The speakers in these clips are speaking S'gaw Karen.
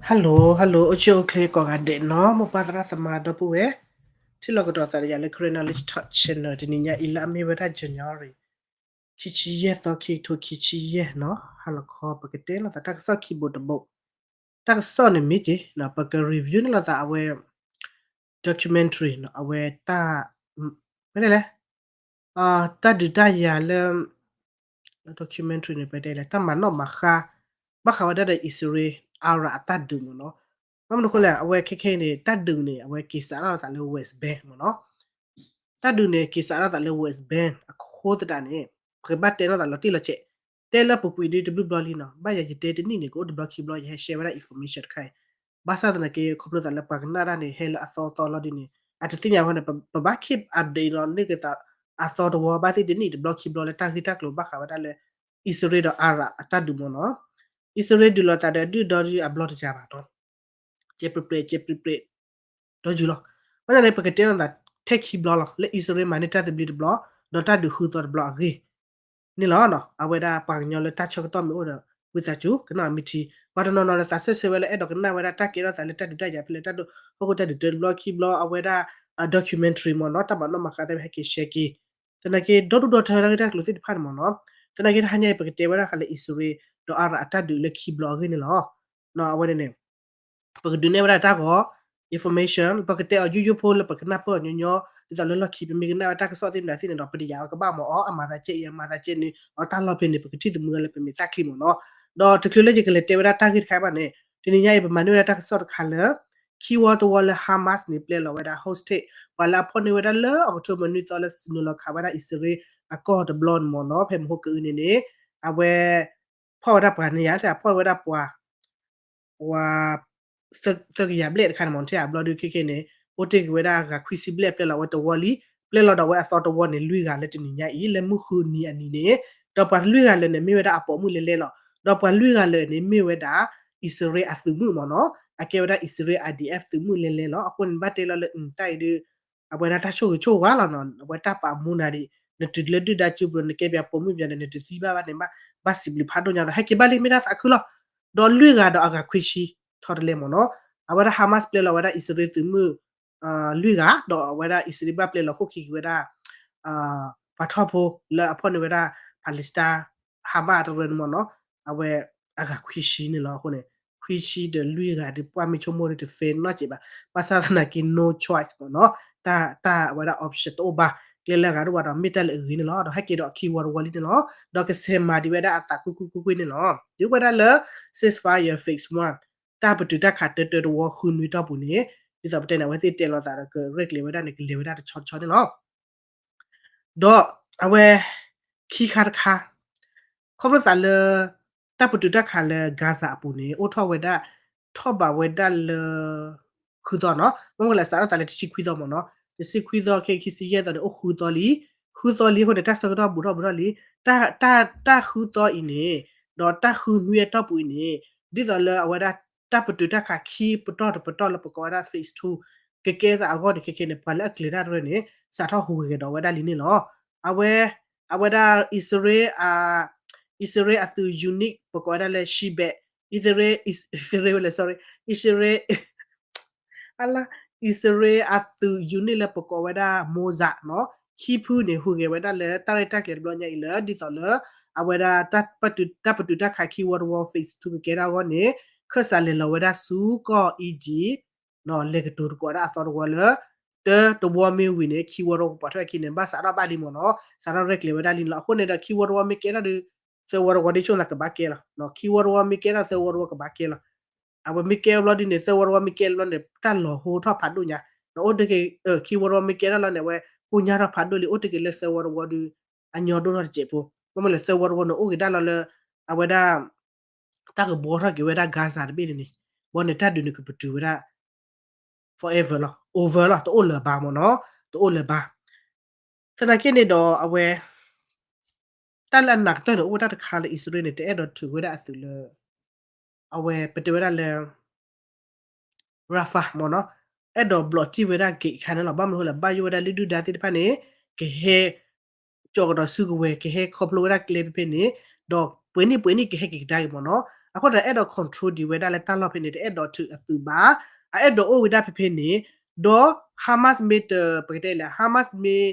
Hello hello အိၣ်ဆူၣ်အိၣ်ချ့ကိးဂၤဒဲးနီၤ မိၢ်ပၢ်သရၣ်သမါဒီပုၢ်ဝဲၢ် ထံၣ်လိာ်ကဒီးသးဒီးယၤလၢ Karen Knowledge Talk Channel တနံၤညါအံၤလၢအမ့ၢ်ဝဲဒၣ် January ခံဆံယဲၢ်သီ ခံကထိခံဆံယဲၢ်နီၤ ဟါလီၤခီ ပကတဲလိာ်သးတၢ်ကစီၣ်ခံဘိးတဘိး တၢ်ကစီၣ်န့ၣ်မ့ၢ်က့ၤ ပက review န့ၢ်လိာ်သးအဝဲ documentary နီၤ အဝဲတၢ် ဖဲလဲၣ်လဲၣ် တၢ်ဒုးတၢ်ယၤလၢ documentary န့ၣ် ဖဲလဲၣ်လဲၣ် တၢ်မၤနီၣ်မၤဃါ ဘၣ်ဃးဝဲဒၣ်ဒီးအံၣ်စရ့လး Iran အတၢ်ဒုးမ့ၢ်နီၤ ဘၣ်မနုၤအဃိလဲၣ် အဝဲခဲခဲအံၤန့ၣ် တၢ်ဒုးန့ၣ် အဝဲက့ၤစးထီၣ်သးလၢ West Bank မ့ၢ်နီၤ တၢ်ဒုးန့ၣ် က့ၤစးထီၣ်သးလၢ West Bank အဃိသတးန့ၣ် ပကဘၣ်တဲလိာ်သးလီၤတံၢ်လီၤဆဲး တဲလၢပူၤကွံာ်ဒ်တဘျုးဘျီလံနီၤ ဘၣ်ယၤယတဲတနံၣ်န့ၣ် ကအိၣ်တဘျီခံဘျီ ယဟဲ share ဝဲဒၣ် information တခါအံၤ ဘၣ်ဆၣ်သနာ်က့ ခီဖျိသးလၢပှၤကနၣ်တၢ်န့ၣ် ဟဲလၢအသီအသီလီၤဒ်န့ၣ် အတသ့ၣ်ညါအဃိန့ၣ် ပဘၣ် keep update လီၤန့ၢ်က့ၤသးအသီတဝီ ဘၣ်သ့ၣ်တနံၣ်တဘျီခံဘျီလၢတၢ်ဂ့ၢ်တၢ်ကျိၤဘၣ်ဃးဝဲဒၣ်လၢ အံၣ်စရ့လးဒီး Iran အတၢ်ဒုးမ့ၢ်နီၤ အံၣ်စရ့လးဒုးလိာ်သးဒီးဒုၣ်ဒီဒုၣ်အဘျီတကးဘၣ်နီၤ ကဲပြဲးပြဲး ကဲပြဲးပြဲး ဒီးယုာ်လီၤ ဘၣ်ဆၣ်န့ၣ် ပကတဲလိာ်သးထဲခံဘျီလီၤ လၢအံၣ်စရ့လးမၤန့ၢ်တၢ်သဘျ့တဘျီ ဒီးတၢ်ဒုးဃုသီတဘျီအဂ့ၢ် န့ၣ်လီၤ. အဝဲဒၣ်ပှၤကညီလၢတၢ်ဆၢကတီၢ်မ့ၢ်အိၣ်ဒီး ဝံသးစူၤ ကနၣ်မ့ၢ်ထံ ပှၤတနီၤနီၤဒီးသးစၢၢ်ဆၢဝဲလၢအဲၣ်ဒိးကနၣ်ဝဲဒၣ်တၢ်ကဲထီၣ်သးလၢတၢ်ဒုးတၢ်ယၤဖဲလဲၣ် တၢ်ဒုးဟီၣ်ခိၣ်တၢ်ဒုးတဘျီခံဘျီ အဝဲဒၣ် documentary မ့ၢ်နီၤ တၢ်မၤနီၣ်မၤဃါသ့ၣ် ဟဲက့ၤ share က့ၤ သနာ်က့ ဒီဒူၣ်ဒီထၢတၢ်ဂ့ၢ်တၢ်ကျိၤသ့ၣ်တဖၣ်န့ၣ်မ့ၢ်နီၤ သနာ်က့တဟါညါအံၤ ပကတဲဝဲဒၣ်ဃးလၢအံၣ်စရ့လးဒီး Iran အတၢ်ဒုးလၢခံဘျီအဂ့ၢ်န့ၣ်လီၤ. အဝဲန့ၣ်န့ၣ် ပကဒုးနဲၣ်ဝဲဒၣ်တၢ်ဂီၤ information ပကတဲအီၤယိယိဖိလၢပကနၢ်ပၢၢ်ညီညီ ဒ်သိးလၢလီၢ်ခံပမ့ၢ်ကနၣ်ဝဲတၢ်ကစီၣ်သ့ၣ်မနုၤသ့ၣ်န့ၣ်ဒီး ပတယာ်အီၤကဘၣ်မၤအီၤ အမၤသးကဲအံၤ အမၤသးကဲန့ၣ် အတၢ်လီၢ်ဖဲန့ၣ် ပကထံၣ်သမူဝဲလၢပမ့ၢ်သၣ်ချံမ့ၢ်နီၤ ဒီးတချုးလၢယကလဲၤတဲဝဲဒၣ်တၢ်ဂ့ၢ်တခါဘၣ်န့ၣ် တနံၤညါအံၤ ပမၤန့ၢ်ဝဲဒၣ်တၢ်ကစီၣ်တခါလၢ ခံဝီတဝီလၢ Hamas န့ၣ် ပျဲလီၤဝဲဒၣ် hostage ပှၤလၢအဖီၣ်န့ၢ်ဝဲဒၣ်လၢ October နွံသီလၢစနူၤလီၤခးဝဲဒၣ်အံၣ်စရ့လးအကီၢ်တဘျီန့ၣ်မ့ၢ်နီၤ ဖဲမဟိကအုန့ၣ်န့ၣ် အဝဲ ဖီၣ်ဝဲဒၣ်ပှၤန့ၣ်ယါ ဖီၣ်ဝဲဒၣ်ပှၤ ပှၤ သၢကယၤဘျဲၣ်တခါန့ၣ်မ့ၢ် ထဲအဘျီဒုးခဲခဲန့ၣ် အိၣ်တ့ၢ်က့ၤဝဲဒၣ်အဂၤခွံဆံဘျဲၣ် ပျဲလီၤဝဲတဝီလံ ပျဲလီၤဒီးဝဲအသီတဝီန့ၣ် လွံၢ်ဂၤလၢတနံၤညါအံၤ လၢမုၢ်ဃုနံၤအနံၤန့ၣ် ဒီးပှၤလွံၢ်ဂၤလၢာ်န့ၣ် မ့ၢ်ဝဲဒၣ်အပိာ်မုၣ်လဲၤလဲၤလီၤ ဒီးပှၤလွံၢ်ဂၤလၢာ်န့ၣ် မ့ၢ်ဝဲဒၣ် အံၣ်စရ့လးအသုးမုၢ်မ့ၢ်နီၤ အကဲဝဲဒၣ်အံၣ်စရ့လး I D F သုးမုၢ်လဲၤလဲၤလီၤ အဃိန့ၣ် ဘၣ်တဲလီၤလၢ တၢ်အံၤဒုး အဝဲဒၣ်တၢ်ဆိၣ်ဂ့ၤဆိၣ်ဝါလီၤနီၤ အဝဲတၢ်ပာ်မူနၤဒံး နတုၤလၢဒုၣ်ဒါစုပူၤ နကဲပှၤပိာ်မုၣ်ပှၤန့ၣ် နတသံဘၣ်ဘၣ်န့ၣ် ဘၣ်စံးဘျုးဖးဒိၣ်ညါဒီး ဟဲက့ၤဘၣ်လံ မ့ၢ်တၢ်သးခုလီၤ ဒီးလွံၢ်ဂၤဒီးအဂၤခွံဆံ ထီတလဲမ့ၢ်နီၤ အဝဲဒၣ် Hamas ပျဲလီၤဝဲဒၣ်အံၣ်စရ့လးသုးမုၢ် လွံၢ်ဂၤ ဒီးအဝဲဒၣ်အံၣ်စရ့လးဘၣ်ပျဲလီၤခိၣ်ခံက့ၤဝဲဒၣ် ပှၤထီၣ်ဖိလၢအဖီၣ်န့ၢ်ဝဲဒၣ် Palestine Hamas တရၢန့ၣ်မ့ၢ်နီၤ အဝဲအဂၤခွံဆံန့ၣ်လီၤ အဃိန့ၣ် ခွံဆံဒီးလွံၢ်ဂၤဒုး ပှၢ်မ့ၢ်ဆိကမိၣ်ဒုးတ fair နီတစဲးဘၣ် ဘၣ်ဆၣ်သနာ်က့ no choice မ့ၢ်နီၤ တၢ်အဝဲဒၣ် option တအိၣ်ဘၣ် ကျဲလၢအဂၤဒိၣ်ဘၣ်ဒီး မ့ၢ်တၢ်လၢအဂ့ၤန့ၣ်လီၤ ဒီးဟဲက့ၤဒီးခံဝီတဝီလံန့ၣ်လီၤ ဒီးကဆဲးမၤဒံးဝဲဒၣ်အသးကွ့ၢ်ကွ့ၢ်ကွ့ၢ်ကွ့ၢ်န့ၣ်လီၤ ဒုးဝဲဒၣ်လၢ ceasefire phase one တၢ်ပတုာ်တၢ်ခးတၢတၢတဝီဃုနွံတီၢ်ပူၤန့ၣ် ဒ်သိးပတဲန့ၣ် အဝဲသ့ၣ်တဲလိာ်သးဒီးကရဲၣ်ကျဲၤဝဲဒၣ်န့ၣ် ကလဲၤဝဲဒၣ်တဆီတဆီန့ၣ်လီၤ ဒီးအဝဲ ခံခါတခါ ခီဖျိသးလၢ တၢ်ပတုာ်တၢ်ခးလၢ Gaza အပူၤန့ၣ် အိၣ်ထီၣ်ဝဲဒၣ် ထီၣ်ဘးဝဲဒၣ်လၢ ဃုသီနီၤ မ့ၢ်ဝဲလၢစးထီၣ်သးလၢတဆံခွံသီမ့ၢ်နီၤ တဆံခွံသီ ခဲခံဆံယဲၢ်သီန့ၣ် အိၣ်ဃုသီလံ ဃုသီလံအဃိန့ၣ် တၢ်ဆၢကတီၢ်ဘူးထီၣ်ဘူးထီၣ်လံ တၢ် တၢ် တၢ်ဃုသီအံၤန့ၣ် ဒီးတၢ်ဃုနွံအတီၢ်ပူၤအံၤန့ၣ် ဒ်သိးလၢအဝဲဒၣ် တၢ်ပတုာ်တၢ်ခးခံပတီၢ်တပတီၢ်လၢပကိးဝဲဒၣ် phase two ကကဲသးအဂီၢ်န့ၣ် ခဲခဲန့ၣ် ပှၤလၢအကျဲၤတၢ်တရၢန့ၣ် စးထီၣ်ဟူးဂဲၤဒီးဝဲဒၣ်လံန့ၣ်လီၤ. အဝဲ အဝဲဒၣ်အံၣ်စရ့လး အံၣ်စရ့လးအသုး unit ပကိးဝဲဒၣ်လၢ Shin Bet အံၣ်စရ့လး အံၣ်စရ့လးဝဲလဲၣ် sorry အံၣ်စရ့လး အလါ အံၣ်စရ့လးအသုး unit လၢပကိးဝဲဒၣ် Mossad နီၤ ခံဖုန့ၣ် ဟူးဂဲၤဝဲဒၣ်လၢတၢ်ရဲၣ်တၢ်ကျဲၤတဘျီညါအံၤလၢ ဒ်သိးလၢ အဝဲဒၣ် တၢ်ပတုာ်တၢ်ခးခံဝီတဝီ phase two ကကဲထီၣ်အဂီၢ်န့ၣ် ခၢၣ်စးလဲၤလီၤဝဲဒၣ်ဆူကီၢ် Egypt လဲၤကတိၤသကိးဒၣ်အသီတဝီလၢ တၢတဝီမ့ၢ်ဝံၤန့ၣ် ခံဝီတဝီကပာ်ထီၣ်အခံန့ၣ် ဘၣ်စးထီၣ်ဘၣ်လံမ့ၢ်နီၤ စးထီၣ်ရဲၣ်ကျဲၤဝဲဒၣ်လံန့ၣ်လီၤ. အဃိန့ၣ်ဒီး ခံဝီတဝီမ့ၢ်ကဲထီၣ်ဒီး သၢဝီတဝီဒ်ဆိသးကဘၣ်ကဲလီၤ. ခံဝီတဝီမ့ၢ်ကဲထီၣ် သၢဝီတဝီကဘၣ်ကဲလီၤ. အဝဲမ့ၢ်ကဲဘျီဒ်န့ၣ် သၢဝီတဝီမ့ၢ်ကဲဘျီန့ၣ် တၢ်လီၤဟိထီၣ်ဖးဒိၣ်ညါ နအိၣ်တက့ၤ ခံဝီတဝီမ့ၢ်ကဲထီၣ်လီၤန့ၣ် အဝဲကိညါထီၣ်ဖးဒိၣ်လံ အိၣ်တက့ၤလၢသၢဝီတဝီဒီး အညီဒိၣ်ထီၣ်တစဲးဖိ ဘၣ်မနုၤလဲၣ် သၢဝီတဝီန့ၣ် အိၣ်က့ၤဒၣ်လီၤလၢ အဝဲဒၣ် တၢ်ကဘှီထီၣ်က့ၤဝဲဒၣ် Gaza တဘ့ၣ်န့ၣ်န့ၣ် ဘၣ်န့ၣ် တၢ်ဒုးန့ၣ်ကပတုာ်ဝဲဒၣ် forever လီၤ over လီၤ တအိၣ်လၢၤဘၣ်မ့ၢ်နီၤ တအိၣ်လၢၤဘၣ် သနာ်က့န့ၣ်ဒီးအဝဲ တၢ်လၢအနးကတၢၢ်န့ၣ် အိၣ်ဝဲတၢ်တခါလၢအံၣ်စရ့လးန့ၣ် တအဲၣ်ဒိးထုးဝဲဒၣ်အသုးလၢ အဝဲပတဲဝဲဒၣ်လၢ Rafah မ့ၢ်နီၤ အဲၣ်ဒိးဘျီးတံၢ်ဝဲဒၣ် gate တခါန့ၣ်လီၤ. ဘၣ်မနုၤအဃိလဲၣ် ဘၣ်ယိၣ်ဝဲဒၣ်လၢဒုၣ်ဒါသ့ၣ်တဖၣ်န့ၣ် ကဟဲ ကၠီၤကဒီးစုကဝဲၤ ကဟဲခီဖျိဝဲဒၣ်ကျဲဖဲဖဲန့ၣ် ဒီးပှဲၤနံၣ်ပှဲၤနံၣ်ကဟဲက့ၤကဒါက့ၤမ့ၢ်နီၤ. အဃိသတး အဲၣ်ဒိး control ဒံးဝဲဒၣ်လၢတၢ်လီၢ်ဖဲန့ၣ် တအဲၣ်ဒိးထုးအသုးဘၣ်, အအဲၣ်ဒိးအိၣ်ဝဲဒၣ်ဖဲဖဲန့ၣ်, ဒီး Hamas မ့ၢ်တ ပကတဲလၢ Hamas မ့ၢ်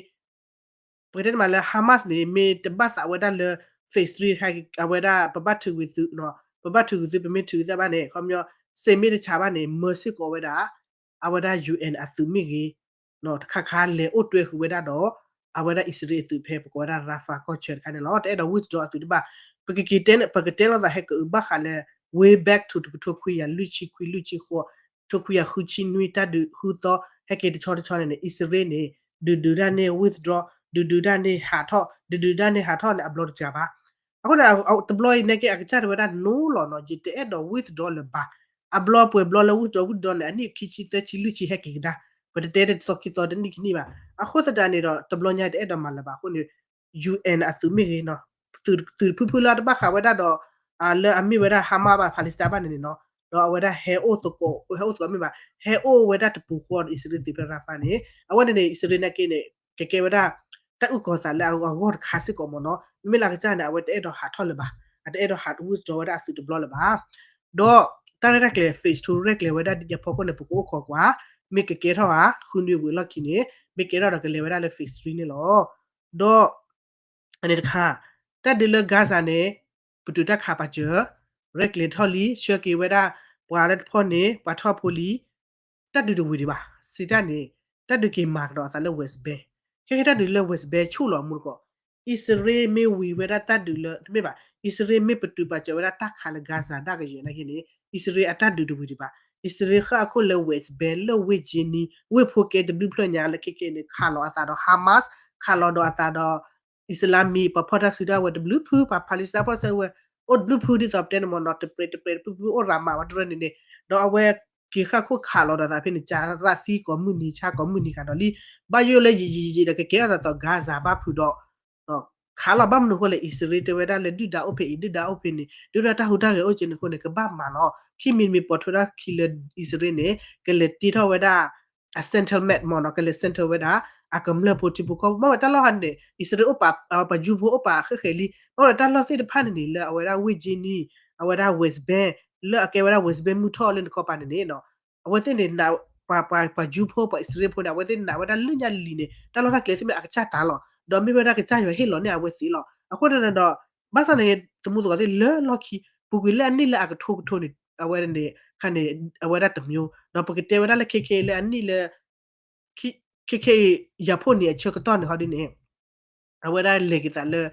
ပကတဲမးလၢ Hamas န့ၣ် မ့ၢ်တဘၣ်သးဝဲဒၣ်လၢ phase three တခါ အဝဲဒၣ် ပဘၣ်ထုးကွံာ်သု, ပဘၣ်ထုးကွံာ်သု ပမ့ၢ်ထုးသ့ဘၣ်န့ၣ် ခီပညီ စ့မ့ၢ်တဆးဘၣ်န့ၣ် မၢစ့ၢ်ကီးဝဲဒၣ် အဝဲဒၣ် UN အသုးမ့ၢ်ဂ့ၤ, တခါခါလဲၤအိၣ်တွဲဃုာ်ဝဲဒၣ်ဒီး အဝဲဒၣ်အံၣ်စရ့လးအသုးဖဲပကိးဝဲဒၣ် Rafah ကီၢ်ဆၢတခါန့ၣ်လီၤ. တအဲၣ်ဒိး withdraw အသုးတဘၣ်, ပကက့ၤတဲ ပကတဲလိာ်သးဟဲကအုးဘၣ်ဃးလၢ way back to တကထိခွံကယၤလွံၢ်ဆံခွံလွံၢ်ဆံဃိး, တကထိခွံကယၤဃုဆံနွံ တၢ်ဒုးဃုသီ ဟဲက့ၤတဆီတဆီန့ၣ်န့ၣ် အံၣ်စရ့လးန့ၣ် ဒုးဒုးတၢ်န့ၢ် withdraw, ဒုးဒုးတၢ်န့ၢ်ဟးထီၣ်, ဒုးဒုးတၢ်န့ၢ်ဟးထီၣ်န့ၣ် အဘျီတစှၤဘၣ်. အဃိန့ၣ် တဘျီအံၤန့ၣ်က့ အကစၢ်တဝဲဒၣ် no လီၤနီၤ, ယတအဲၣ်ဒိး withdraw လၢၤဘၣ်. အဘျီပှဲၤဘျီလၢ withdraw withdraw န့ၣ် အနံၣ်ခံဆံသၢဆံလွံၢ်ဆံဟဲက့ၤကဒါ, ပတတဲတသီခံသီတနံၣ်ခံနံၣ်ဘၣ်. အဃိသတးန့ၣ်ဒီး တဘျီညါတအဲၣ်ဒိးမၤလၢၤဘၣ်အဃိန့ၣ် UN အသုးမ့ၢ်ဂ့ၤနီၤ, သုးဖုဖုလၢအတဘၣ်ဃးဝဲဒၣ်ဒီး လၢအမ့ၢ်ဝဲဒၣ် Hamas ဘၣ် Palestine ဘၣ်န့ၣ်န့ၣ်နီၤ, ဒီးအဝဲဒၣ်ဟဲအိၣ်သကိး ဟဲအိၣ်သကိးမ့ၢ်ဘၣ်, ဟဲအိၣ်ဝဲဒၣ်တပူၤဃီဒီးအံၣ်စရ့လးသုးဖဲ Rafah န့ၣ်, အဝဲန့ၣ်န့ၣ် အံၣ်စရ့လးနာ်က့န့ၣ် ကကဲဝဲဒၣ် တၢ်အုၣ်ကီၤသးလၢအဂီၢ်တခါစ့ၢ်ကီးမ့ၢ်နီၤ, မ့မ့ၢ်လၢအကစၢ်န့ၣ် အဝဲတအဲၣ်ဒိးဟးထီၣ်လၢၤဘၣ်, အတအဲၣ်ဒိးဟး withdraw ဝဲဒၣ်အသုးတဘျီလၢၤဘၣ်. ဒီးတၢ်ရဲၣ်တၢ်ကျဲၤ phase two ရဲၣ်ကျဲၤဝဲဒၣ်ဒ်အဖီခိၣ်န့ၣ် ပကအိၣ်ခိးကွၢ်, မ့ၢ်ကကဲထီၣ်ဧါ ဃုနွံဝံၤအလီၢ်ခံန့ၣ် မ့ၢ်ကဲထီၣ်ဒီးကလဲၤဝဲဒၣ်လၢ phase three န့ၣ်လီၤ. ဒီး အန့ၣ်တခါ, တၢ်ဒုးလၢ Gaza န့ၣ် ပတုာ်တၢ်ခးပာ်စၢၤ, ရဲၣ်ကျဲၤထီၣ်လံ ဆှၢက့ၤဝဲဒၣ် ပှၤလၢတဖီၣ်န့ၣ် ပှၤထီၣ်ဖိလံ, တၢ်ဒုးတဝံၤဒံးဘၣ်, စံးတၢ်န့ၣ် တၢ်ဒုးက့ၤမၤကဒီးအသးလၢ West Bank, ခဲခဲတၢ်ဒုးလၢ West Bank ဆူၣ်လီၤမူတကိး, အံၣ်စရ့လးမ့ၢ်ဝံၤဝဲဒၣ်တၢ်ဒုးလၢ တမ့ၢ်ဘၣ်, အံၣ်စရ့လးမ့ၢ်ပတုာ်ပာ်စၢၤဝဲဒၣ်တၢ်ခးလၢ Gaza ဒၣ်ကယဲၢ်နာ်က့န့ၣ် အံၣ်စရ့လးအတၢ်ဒုးတဝံၤဒံးဘၣ်, အံၣ်စရ့လးဃၣ်အခိၣ်လၢ West Bank လၢ ဝ့ၢ်ကၠ့နံ ဝ့ၢ်ဖိကဲတဘျုးဖျၢၣ်ညါလၢခဲခဲန့ၣ် ခးလီၤအသးဒီး Hamas, ခးလီၤဒီးအသးဒီး Islamic ပှၤဖီၣ်တၢ်စုတၢ်ဝဲၤတဘျုးဖု ပှၤ Palestine ဖီၣ်တၢ်စုဝဲၤ အိၣ်တဘျုးဖုဒ်သိးပတဲန့ၣ်မ့ၢ်နီၤ တပြဲးတပြဲးတဖုဖုအိၣ်ရၤမးဝဲတရၢန့ၣ်န့ၣ်, ဒီးအဝဲက့ၤဃၣ်ခိၣ်ခးလီၤဒီးသးဖဲန့ၣ် ကၢ်ရၣ်သံကိးမုၢ်နံၤ ဆါကိးမုၢ်နံၤကဒီးလံ, ဘၣ်ယိၣ်လၢယံာ်ယံာ်ယံာ်ဒီးကကဲထီၣ်ဒီးသိး Gaza ဘၣ်ဖုးဒီး ခးလီၤဘၣ်မနုၤအဃိလဲၣ် အံၣ်စရ့လးတဲဝဲဒၣ်လၢဒုၣ်ဒါအိၣ်ဖဲအံၤ ဒုၣ်ဒါအိၣ်ဖဲန့ၣ် ဒုၣ်ဒါတၢ်ဟူးတၢ်ဂဲၤအိၣ်က့ၤန့ၣ်အဃိန့ၣ် ကဘၣ်မၤလီၤ, ခံမံၤတမံၤပိာ်ထွဲဒၣ်ခံလၢအံၣ်စရ့လးန့ၣ် ကလဲၤတ့ထီၣ်ဝဲဒၣ် အ settlement မ့ၢ်နီၤ ကလဲၤ settle ဝဲဒၣ် အကမျၢၢ်ဖိထံဖိကီၢ်ဖိ မ့ၢ်ဝဲတၢ်လီၢ်ဟီန့ၣ် အံၣ်စရ့လးအိၣ်ပာ် ပှၤယူဖိအိၣ်ပာ်ဃဲးဃဲးလံ, မ့ၢ်ဝဲတၢ်လီၢ်သ့ၣ်တဖၣ်န့ၣ်န့ၣ် လၢအဝဲဒၣ်ဝ့ၢ်ကၠ့နံ အဝဲဒၣ် West Bank လၢအကဲဝဲဒၣ် West Bank မုၢ်ထီၣ်လၢနခီပၤန့ၣ်န့ၣ် အဝဲသ့ၣ်န့ၣ် ပှၤ ပှၤယူဖိ ပှၤအံၣ်စရ့လးဖိန့ၣ် အဝဲသ့ၣ်နာ်ဝဲဒၣ်လၢညါလံၤန့ၣ် တၢ်လီၢ်တၢ်ကျဲသ့ၣ်မ့ၢ်အကစၢ်တၢ်လီၤ, ဒီးမ့ၢ်ဝဲဒၣ်ကစၢ်ယွၤဟ့ၣ်လီၤန့ၢ်အဝဲသ့ၣ်လီၤ. အဃိန့ၣ်ဒီး ဘၣ်ဆၣ်န့ၣ် သမူသကိးသ့ၣ်လၢလီၢ်ခံ ပူၤကွံာ်လၢအနံၣ်လၢအကထိကထိန့ၣ် အဝဲန့ၣ် ခါန့ၣ် အဝဲဒၣ်တမျိုး ဒီးပကတဲဝဲဒၣ်လၢခဲခဲလၢအနံၣ်လၢ ခဲခဲအံၤ ယၤဖိန့ၣ်အဆၢကတီၢ်န့ၣ်ဟီဒ်န့ၣ် အဝဲဒၣ်လဲၤက့ၤသးလၢ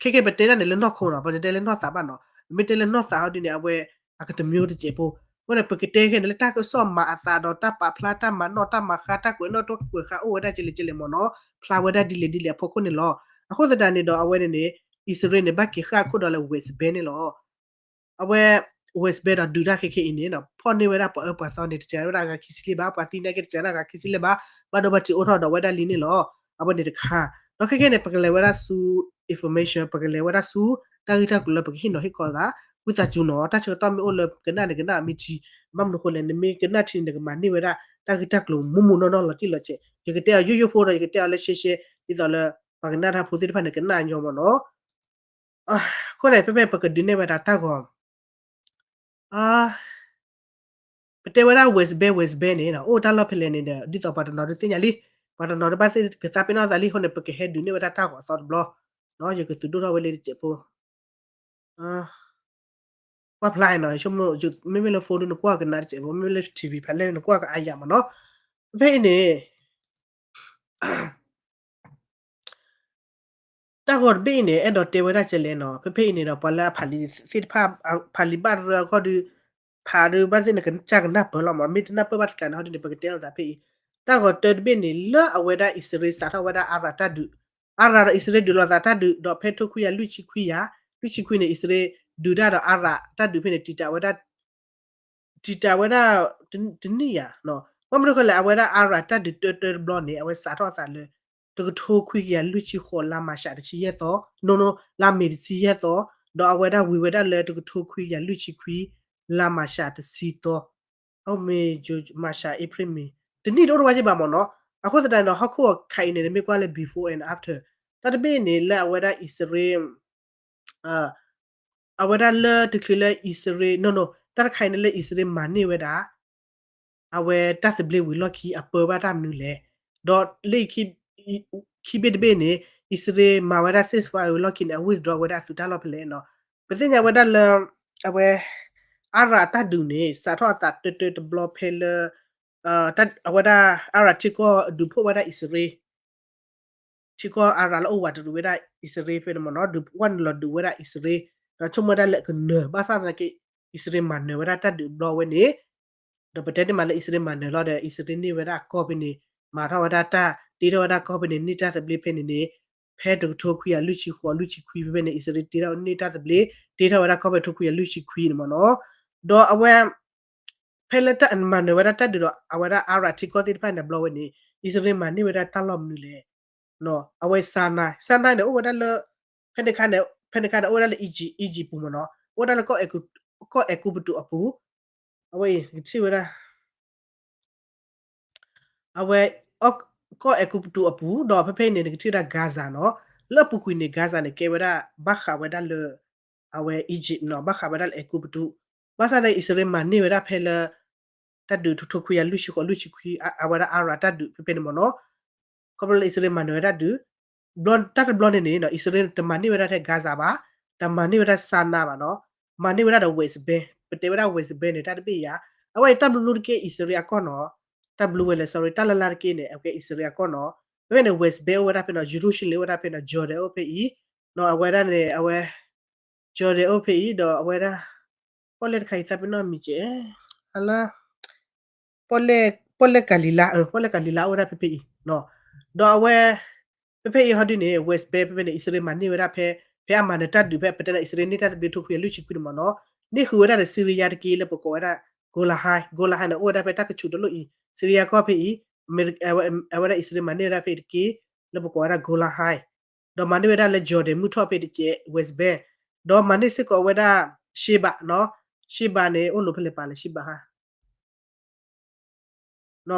ခဲခဲပတဲဒၣ်န့ၣ်လၢနီၢ်ခိနီၤ ပတတဲလၢနီၢ်သးဘၣ်နီၤ ပမ့ၢ်တဲလၢနီၢ်သးဟီဒ်န့ၣ် အဝဲ အကတမျိုးတစဲးဖိ အဃိန့ၣ် ပကတဲခဲန့ၣ်လၢတၢ်ကစီၣ်မၤအသးဒီးတၢ်ပာ်ဖျါတၢ်မၤနီၣ်တၢ်မၤဃါတၢ်ကွဲးနီၣ်တၢ်ကွဲးဃါအိၣ်ဝဲဒၣ်ကလဲာ်ကလဲာ်မ့ၢ်နီၤ ဖျါဝဲဒၣ်ဒ်လဲၣ်ဒ်လဲၣ်အဖီခိၣ်န့ၣ်လီၤ. အဃိသတးန့ၣ်ဒီးအဝဲန့ၣ်န့ၣ် အံၣ်စရ့လးန့ၣ် ဘၣ်က့ၤဃၣ်အခိၣ်ဒီးလၢ West Bank န့ၣ်လီၤ. အဝဲ West Bank ဒီးဒုးတၢ်ခဲခဲအံၤန့ၣ် ဖီၣ်န့ၢ်ဝဲဒၣ်ပှၤအၢပှၤသီန့ၣ် တစှၤဝဲဒၣ်အဂၤခံဆံလံဘၣ် ပှၤသံန့ၣ်က့ၤတစှၤဝဲဒၣ်အဂၤခံဆံလံဘၣ် ဘၣ်ဒိဘၣ်ထံးအိၣ်ထီၣ်ဒီးဝဲဒၣ်လံန့ၣ်လီၤ. အဝဲန့ၣ်တခါ ဒီးခဲခဲန့ၣ် ပကလဲၤဝဲဒၣ်ဆူ information ပကလဲၤဝဲဒၣ်ဆူ တၢ်ဂ့ၢ်တၢ်ကျိၤလၢပကဟ့ၣ်နီၤဟ့ၣ်ခီသး ဝံသးစူၤနီၤ တၢ်ဆၢကတီၢ်မ့ၢ်အိၣ်လၢပကနၣ်န့ၣ် ကနၣ်မ့ၢ်ထံ ဘၣ်မနုၤအဃိလဲၣ် နမ့ၢ်ကနၣ်ထံန့ၣ် နကမၤန့ၢ်ဝဲဒၣ် တၢ်ဂ့ၢ်တၢ်ကျိၤမူးမူးနီၢ်နီၢ်လီၤတံၢ်လီၤဆဲး ယကတဲအီၤယိယိဖိဒီး ယကတဲအီၤလၢရှဲရှဲ ဒ်သိးလၢ ပှၤကနၣ်တၢ်ဖိသ့ၣ်တဖၣ်န့ၣ် ကနၣ်ညီမ့ၢ်နီၤ အဃိန့ၣ် ဖဲဖဲပကဒုးနဲၣ်ဝဲဒၣ်တၢ်ဂီၤ ပတဲဝဲဒၣ် West Bank West Bank န့ၣ် အိၣ်တၢ်လီၢ်ဖဲလဲၣ်န့ၣ်ဒီး ဒ်သိးပှၤတနီၤဒုးသ့ၣ်ညါလံ ပှၤတနီၤဒုးဘၣ်သ့ၣ်ကသးပ့ၤနီၣ်သးလံအဃိန့ၣ် ပကဟဲဒုးနဲၣ်ဝဲဒၣ်တၢ်ဂီၤအသီတဘျီ ယကသုးဒိၣ်ထီၣ်ဝဲလၢတစဲးဖိ ကွၢ်ဖျါနီၤ ဆိကမိၣ် မ့မ့ၢ်လၢ phone ဒုးနကွၢ်ကနၣ်တစဲးဖိ မ့မ့ၢ်လၢ TV ဖဲလဲၣ်နကွၢ်ကအါယၤမ့ၢ်နီၤ ဖဲအံၤန့ၣ် တၢ်ဂီၤတဘ့ၣ်အံၤန့ၣ် အဲၣ်ဒိးတဲဝဲဒၣ်ကလဲၣ်နီၤ ဖဲဖဲအံၤန့ၣ်ဒီး ပှၤလၢအဖးလံာ်သ့ၣ်တဖၣ် ဖးလံာ်ဘၣ်ရၢအခီဒီး ဖးဒုးဘၣ်သ့ၣ်နကစၢ်ကနၢ်ပၢၢ်လီၤမး မ့ၢ်တနၢ်ပၢၢ်ဘၣ်တကျါန့ၣ် ဟီဒ်န့ၣ် ပကတဲလိာ်သးဖဲအံၤ တၢ်ဂီၤတၢတဘ့ၣ်န့ၣ် လၢအဝဲဒၣ်အံၣ်စရ့လးစးထီၣ်ဝဲဒၣ်အါရးတၢ်ဒုး အါရးဒီးအံၣ်စရ့လးဒုးလိာ်သးတၢ်ဒုး ဒီးဖဲထိခွံကယၤလွံၢ်ဆံခွံယၤ လွံၢ်ဆံခွံန့ၣ် အံၣ်စရ့လးဒုးတၢ်ဒီးအါရးတၢ်ဒုးဖဲန့ၣ် တံာ်တာ်ဝဲဒၣ် တံာ်တာ်ဝဲဒၣ် တနံၣ်ယၤ ဘၣ်မနုၤဃိလဲၣ် အဝဲဒၣ်အါရးတၢ်ဒုးတၢတၢတဘျီန့ၣ် အဝဲစးထီၣ်အသးလၢ တကထိခွံကယၤလွံၢ်ဆံဃိး လါမၤရှးတဆံယဲၢ်သီ နိနိ လါမ့ၤတဆံယဲၢ်သီ ဒီးအဝဲဒၣ်ဝံၤဝဲဒၣ်လၢတကထိခွံကယၤလွံၢ်ဆံခွံ လါမၤရှးတဆံသီ အမ့ၢ် March April May တနံၣ်တအိၣ်တဝဲက့ဘၣ်မ့ၢ်နီၤ အဃိသတးန့ၣ်ဒီး ဟီၣ်ခိၣ်အခါအံၤန့ၣ် နမ့ၢ်ကွၢ်လၢ before and after တၢ်တဘ့ၣ်န့ၣ် လၢအဝဲဒၣ်အံၣ်စရ့လး အဝဲဒၣ်လၢတချုးလၢအံၣ်စရ့လး no no တၢ်တခါအံၤန့ၣ်လၢအံၣ်စရ့လးမၤန့ၢ်ဝဲဒၣ် အဝဲတၢ်သဘျ့ဝံၤလီၢ်ခံအပၢဝဲတၢ်မနုၤလဲၣ်. ဒီးလၢ ခံဘ့ၣ်တဘ့ၣ်န့ၣ် အံၣ်စရ့လးမၤဝဲဒၣ် ceasefire ဝံၤလီၢ်ခံန့ၣ် အ withdraw ဝဲဒၣ်အသုးတၢ်လီၢ်ဖဲလဲၣ်နီၤ. ပသ့ၣ်ညါဝဲဒၣ်လၢ အဝဲ အါရးအတၢ်ဒုးန့ၣ် စးထီၣ်အသးတၢတၢတဘျီဖဲလၢ အဝဲဒၣ်အါရးထံကီၢ်ဒုးဖှိၣ်ဝဲဒၣ်အံၣ်စရ့လး ထံကီၢ်အါရးလၢအိၣ်ဝးတရံးဝဲဒၣ်အံၣ်စရ့လးဖဲန့ၣ်မ့ၢ်နီၤ, ဒုးဝဲနုာ်လီၤဒုးဝဲဒၣ်အံၣ်စရ့လး, ဒီးဆိကမိၣ်ဝဲဒၣ်လၢကနၢၤ ဘၣ်ဆၣ်သနာ်က့ အံၣ်စရ့လးမၤနၢၤဝဲဒၣ်တၢ်ဒုးတဘျီဝဲန့ၣ်, ဒီးပတဲန့ၢ်မးလၢအံၣ်စရ့လးမၤနၢၤလီၤဒီး အံၣ်စရ့လးန့ၢ်ဝဲဒၣ်အကီၢ်ဖဲန့ၣ်, မၤထီၣ်ဝဲဒၣ်တၢ် တ့ထီၣ်ဝဲဒၣ်ကီၢ်ဖဲန့ၣ် န့ၢ်တၢ်သဘျ့ဖဲန့ၣ်န့ၣ်, ဖဲတကထိခွံကယၤလွံၢ်ဆံဃိးလွံၢ်ဆံခွံဖဲဖဲန့ၣ် အံၣ်စရ့လးတ့ထီၣ်န့ၢ်တၢ်သဘျ့ တ့ထီၣ်ဝဲဒၣ်ကီၢ်ဖဲတကထိခွံကယၤလွံၢ်ဆံခွံန့ၣ်မ့ၢ်နီၤ, ဒီးအဝဲ ဖဲလၢတၢ်မၤနၢၤဝဲဒၣ်တၢ်ဒုးဒီး အဝဲဒၣ်အါရးထံကီၢ်သ့ၣ်တဖၣ်န့ၣ် တဘျီဝဲန့ၣ် အံၣ်စရ့လးမၤန့ၢ်ဝဲဒၣ်တၢ်လီၢ်မနုၤလဲၣ်. အဝဲ Sinai, Sinai န့ၣ် အိၣ်ဝဲဒၣ်လၢ ဖဲန့ၣ်ခါန့ၣ် ဖဲန့ၣ်ခါန့ၣ် အိၣ်ဝဲဒၣ်လၢ Egypt, Egypt ပူၤမ့ၢ်နီၤ, အိၣ်ဝဲဒၣ်လၢ ကီၢ်အဲၤကူပတူးအပူၤ, အဝဲအံၤ နကထံၣ်ဝဲဒၣ် အဝဲ ကီၢ်အဲၤကူပတူးအပူၤ ဒီးဖဲဖဲအံၤန့ၣ် နကထံၣ်ဝဲဒၣ် Gaza နီၤ, လၢအပူၤကွံာ်န့ၣ် Gaza န့ၣ် ကဲဝဲဒၣ် ဘၣ်ဃးဝဲဒၣ်လၢ အဝဲ Egypt နီၤ, ဘၣ်ဃးဝဲဒၣ်လၢအဲၤကူပတူး, ဘၣ်ဆၣ်န့ၣ် အံၣ်စရ့လးမၤန့ၢ်ဝဲဒၣ်ဖဲလၢ တၢ်ဒုးတကထိခွံကယၤလွံၢ်ဆံဃိးလွံၢ်ဆံခွံ အဝဲဒၣ်အါရးတၢ်ဒုးဖဲဖဲန့ၣ်မ့ၢ်နီၤ, ခီဖျိလၢအံၣ်စရ့လးမၤနၢၤဝဲဒၣ်တၢ်ဒုး, ဘျီ တၢ်တဘျီန့ၣ်န့ၣ် အံၣ်စရ့လးတမၤန့ၢ်ဝဲဒၣ်ထဲ Gaza ဘၣ်, တမၤန့ၢ်ဝဲဒၣ် Sinai ဘၣ်နီၤ, မၤန့ၢ်ဝဲဒၣ်ဒီး West Bank, ပတဲဝဲဒၣ် West Bank န့ၣ် တၢ်တဘ့ၣ်ယၤ, အဝဲအံၤတၢ်ဘျုးဘျုးတက့ၢ်အံၣ်စရ့လးအကီၢ်နီၤ, တၢ်ဘျုးဝဲလဲၣ် sorry တၢ်လၢ်လၢ်တက့ၢ်န့ၣ် အကဲအံၣ်စရ့လးအကီၢ်နီၤ, ဖဲဖဲန့ၣ် West Bank အိၣ်ဝဲဒၣ်ဖဲနီၤ, Jerusalem အိၣ်ဝဲဒၣ်ဖဲနီၤ, Jordan အိၣ်ဖဲအံၤ, အဝဲဒၣ်န့ၣ် အဝဲ Jordan အိၣ်ဖဲအံၤ ဒီးအဝဲဒၣ် ပီၣ်လဲၣ်တခါအံၤသးပ့ၤနီၣ်မံၤကဲး, အလၢ ပီၣ်လဲၣ်ကၤလံၤလါ, ပီၣ်လဲၣ်ကၤလံၤလါအိၣ်ဝဲဒၣ်ဖဲဖဲအံၤ, ဒီးအဝဲ ဖဲဖဲအံၤဟီဒုန့ၣ် West Bank ဖဲဖဲန့ၣ် အံၣ်စရ့လးမၤန့ၢ်ဝဲဒၣ်ဖဲ ဖဲအမၤနၢၤတၢ်ဒုးဖဲ ပတဲန့ၣ် အံၣ်စရ့လးန့ၢ်တၢ်သဘျ့တကထိခွံကယၤလွံၢ်ဆံခွံန့ၣ်မ့ၢ်နီၤ, န့ၢ်ဃုာ်ဝဲဒၣ်ဒီး Syria တက့ၢ်လၢပကိးဝဲဒၣ် Golan Heights, Golan Heights န့ၣ် အိၣ်ဝဲဒၣ်ဖဲတၢ်ကဆူးတလိၣ်အံၤ Syria ကီၢ်ဖဲအံၤ, အဝဲဒၣ်အံၣ်စရ့လးမၤန့ၢ်ဝဲဒၣ်ဖဲအံၤတက့ၢ်, လၢပကိးဝဲဒၣ် Golan Heights, ဒီးမၤန့ၢ်ဝဲဒၣ်လၢ Jordan မုၢ်ထီၣ်ဖဲတကဲး West Bank, ဒီးမၤန့ၢ်စ့ၢ်ကီးဝဲဒၣ် Sheba နီၤ, Sheba န့ၣ် အိၣ်လီၤဖဲလဲၣ်ပာ်လဲၣ် Sheba ဟါ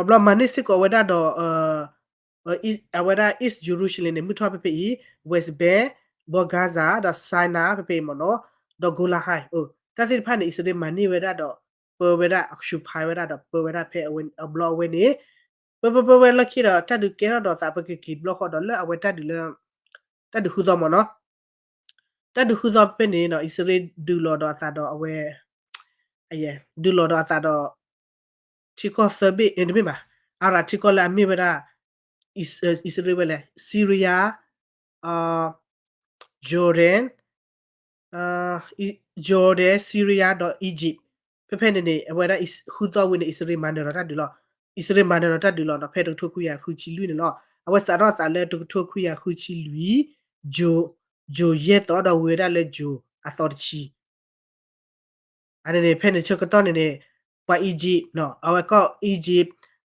ဘျီမၤန့ၢ်စ့ၢ်ကီးဝဲဒၣ်ဒီး အဝဲဒၣ် East Jerusalem န့ၣ် မုၢ်ထီၣ်ဖဲဖဲအံၤ, West Bank, ဘီ Gaza ဒီး Sinai ဖဲဖဲအံၤမ့ၢ်နီၤ, ဒီး Golan Heights, တၢ်သ့ၣ်တဖၣ်န့ၣ် အံၣ်စရ့လးမၤန့ၢ်ဝဲဒၣ်ဒီး ပၢဝဲဒၣ် occupy ဝဲဒၣ်ဒီးပၢဝဲဒၣ်ဖဲအဘျီအဝဲန့ၣ်, ပပပဝဲလီၢ်ခံဒီး တၢ်ဒုးကဲထီၣ်ဒီးသး ပကက့ၤဘျီဃီဒီးလၢအဝဲတၢ်ဒုးလၢ တၢ်ဒုးဃုသီမ့ၢ်နီၤ, တၢ်ဒုးဃုသီဖဲဖဲန့ၣ်နီၤ အံၣ်စရ့လးဒုးလီၤဒီးအသးဒီးအဝဲ ဒုးလီၤဒီးအသးဒီး ထံကီၢ်သၢဘ့ၣ် တမ့ၢ်ဘၣ်, အါရးထံကီၢ်လၢအမ့ၢ်ဝဲဒၣ် အံၣ်စရ့လးဝဲလဲၣ် Syria, Jordan, Jordan, Syria ဒီး Egypt, ဖဲဖဲန့ၣ်န့ၣ် အဝဲဒၣ်ဃုသီဝံၤန့ၣ် အံၣ်စရ့လးမၤနၢၤဒီးတၢ်ဒုးလီၤ, အံၣ်စရ့လးမၤနၢၤဒီးတၢ်ဒုးလီၤနီၤ ဖဲတကထိခွံကယၤဃုဆံလွံၢ်န့ၣ်လီၤ, အဝဲစးထီၣ်သးလၢတကထိခွံကယၤဃုဆံလွံၢ် June ယဲၢ်သီဒီးဝံၤဝဲဒၣ်လၢ June အသီတဆံ အန့ၣ်န့ၣ် ဖဲန့ၣ်ဆၢကတီၢ်န့ၣ်န့ၣ် ပှၤ Egypt နီၤ အဝဲကီၢ် Egypt,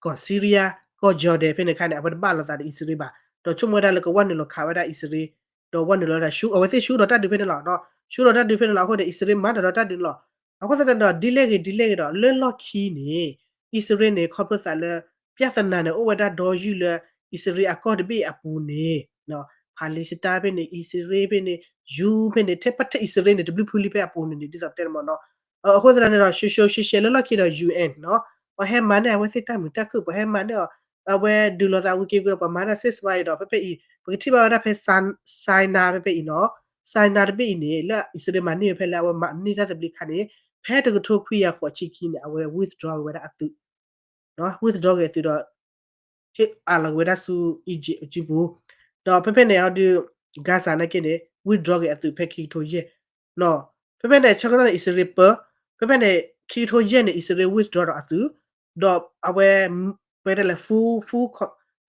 ကီၢ် Syria, ကီၢ် Jordan ဖဲန့ၣ်ခါန့ၣ် အဝဲတဘၣ်လိာ်သးဒီးအံၣ်စရ့လးဘၣ်, ဒီးဆိကမိၣ်ဝဲဒၣ်လၢကဝဲနုာ်လီၤခးဝဲဒၣ်အံၣ်စရ့လး, ဒီးဝဲနုာ်လီၤဝဲဒၣ် ဆူ အဝဲသ့ၣ်ဆူဒီးတၢ်ဒုးဖဲန့ၣ်လီၤ, ဆူဒီးတၢ်ဒုးဖဲန့ၣ်လီၤ, အဃိန့ၣ် အံၣ်စရ့လးမၤနၢၤဒီးတၢ်ဒုးန့ၣ်လီၤ, အဃိသတးန့ၣ်ဒီး ဒ်လဲၣ်ဂ့ၤ ဒ်လဲၣ်ဂ့ၤဒီး လၢလီၢ်ခံန့ၣ် အံၣ်စရ့လးန့ၣ် ခီဖျိသးလၢ ပြဿနာန့ၣ် အိၣ်ဝဲဒၣ်ဒီယုၢ်လၢ အံၣ်စရ့လးအကီၢ်တဘ့ၣ်အပူၤန့ၣ် Palestine ဖဲန့ၣ် အံၣ်စရ့လးဖဲန့ၣ် ယူၤဖဲန့ၣ် ထဲပထဲအံၣ်စရ့လးန့ၣ် တဘျုးဖုလံဖဲအပူၤန့ၣ်န့ၣ် ဒ်သိးပတဲန့ၣ်မ့ၢ်နီၤ, အဃိသတးန့ၣ်ဒီး ရှဲရှဲရှဲရှဲလၢလီၢ်ခံဒီး ယူၤအ့ၣ် နီၤ ပှၤဟဲမၤန့ၢ်အဝဲသ့ၣ်တၢ်မုာ်တၢ်ခုၣ် ပှၤဟဲမၤန့ၢ်အီၤ အဝဲဒုးလိာ်သးဝံၤက့ၤဝံၤဒီး ပှၤမၤန့ၢ် ceasefire ဒီး ဖဲဖဲအံၤ ပကထံၣ်ဘၣ်ဝဲဒၣ်ဖဲ Sinai တဘ့ၣ်အံၤနီၤ, Sinai တဘ့ၣ်အံၤန့ၣ် လၢအံၣ်စရ့လးမၤန့ၢ်ဝဲဖဲလၢအဝဲမၤန့ၢ်တၢ်သဘျ့ခါန့ၣ် ဖဲတကထိခွံကယၤဃိးဆံခံန့ၣ် အဝဲ withdraw က့ၤဝဲဒၣ်အသုး withdraw က့ၤအသုးဒီး ဟ့ၣ်အးလီၤက့ၤဝဲဒၣ်ဆူ Egypt အစုပူၤ, ဒီးဖဲဖဲန့ၣ်ဟီဒုး Gaza နာ်က့န့ၣ် withdraw က့ၤအသုးဖဲခံကထိယဲၢ်, ဖဲဖဲန့ၣ် ဆၢကတီၢ်န့ၣ် အံၣ်စရ့လးပၢ, ဖဲဖဲန့ၣ် ခံကထိယဲၢ်န့ၣ် အံၣ်စရ့လး withdraw ဒီးအသုး, ဒီးအဝဲ ပတဲလဲၣ် full,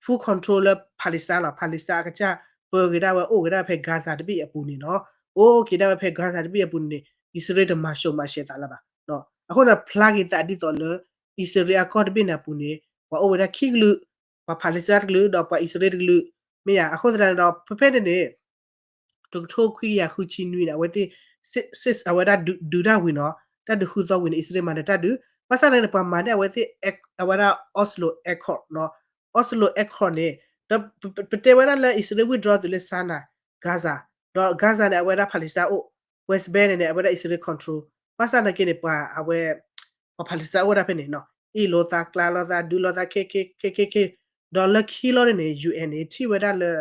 full control လၢ Palestine လီၤ, Palestine အကစၢ်ပၢက့ၤဒၣ်ဝဲအိၣ်က့ၤဒၣ်ဝဲဖဲ Gaza တဘ့ၣ်အပူၤန့ၣ်နီၤ, အိၣ်က့ၤဒၣ်ဝဲဖဲ Gaza တဘ့ၣ်အပူၤန့ၣ်န့ၣ် အံၣ်စရ့လးတမၤစိၤမၤရှဲသးလၢၤဘၣ်, အဃိန့ၣ် ဖျါက့ၤသးဒ်သိးလၢ အံၣ်စရ့လးအကီၢ်တဘ့ၣ်န့ၣ်အပူၤန့ၣ် ပှၤအိၣ်ဝဲဒၣ်ခံကလုာ်, ပှၤ Palestine တကလုာ် ဒီးပှၤအံၣ်စရ့လးတကလုာ်, မ့ၢ်ဧါ, အဃိသတးန့ၣ်ဒီး ဖဲဖဲန့ၣ်န့ၣ် တကထိခွံကယၤဃုဆံနွံန့ၣ် အဝဲသ့ၣ် အဝဲဒၣ်ဒုးတၢ်ဝံၤနီၤ, တၢ်ဒုးဃုသီဝံၤန့ၣ် အံၣ်စရ့လးမၤနၢၤတၢ်ဒုး, ဘၣ်ဆၣ်န့ၣ် ပှၤမၤန့ၢ်အဝဲသ့ၣ် အဝဲဒၣ် Oslo Accord နီၤ, Oslo Accord န့ၣ် ဒီးပတဲဝဲဒၣ်လၢအံၣ်စရ့လး withdraw သုးလၢ Sinai, Gaza, ဒီး Gaza န့ၣ် အဝဲဒၣ် Palestine အိၣ် West Bank န့ၣ်န့ၣ် အဝဲဒၣ်အံၣ်စရ့လး control ဘၣ်ဆၣ်သနာ်က့န့ၣ် ပှၤအဝဲ ပှၤ Palestine အိၣ်ဝဲဒၣ်ဖဲန့ၣ်နီၤ အ့ၣ်လိာ်သးကျါလိာ်သးဒုးလိာ်သးခဲခဲခဲခဲခဲ ဒီးလၢခံလီၤန့ၣ်န့ၣ် UN န့ၣ် ထံၣ်ဝဲဒၣ်လၢ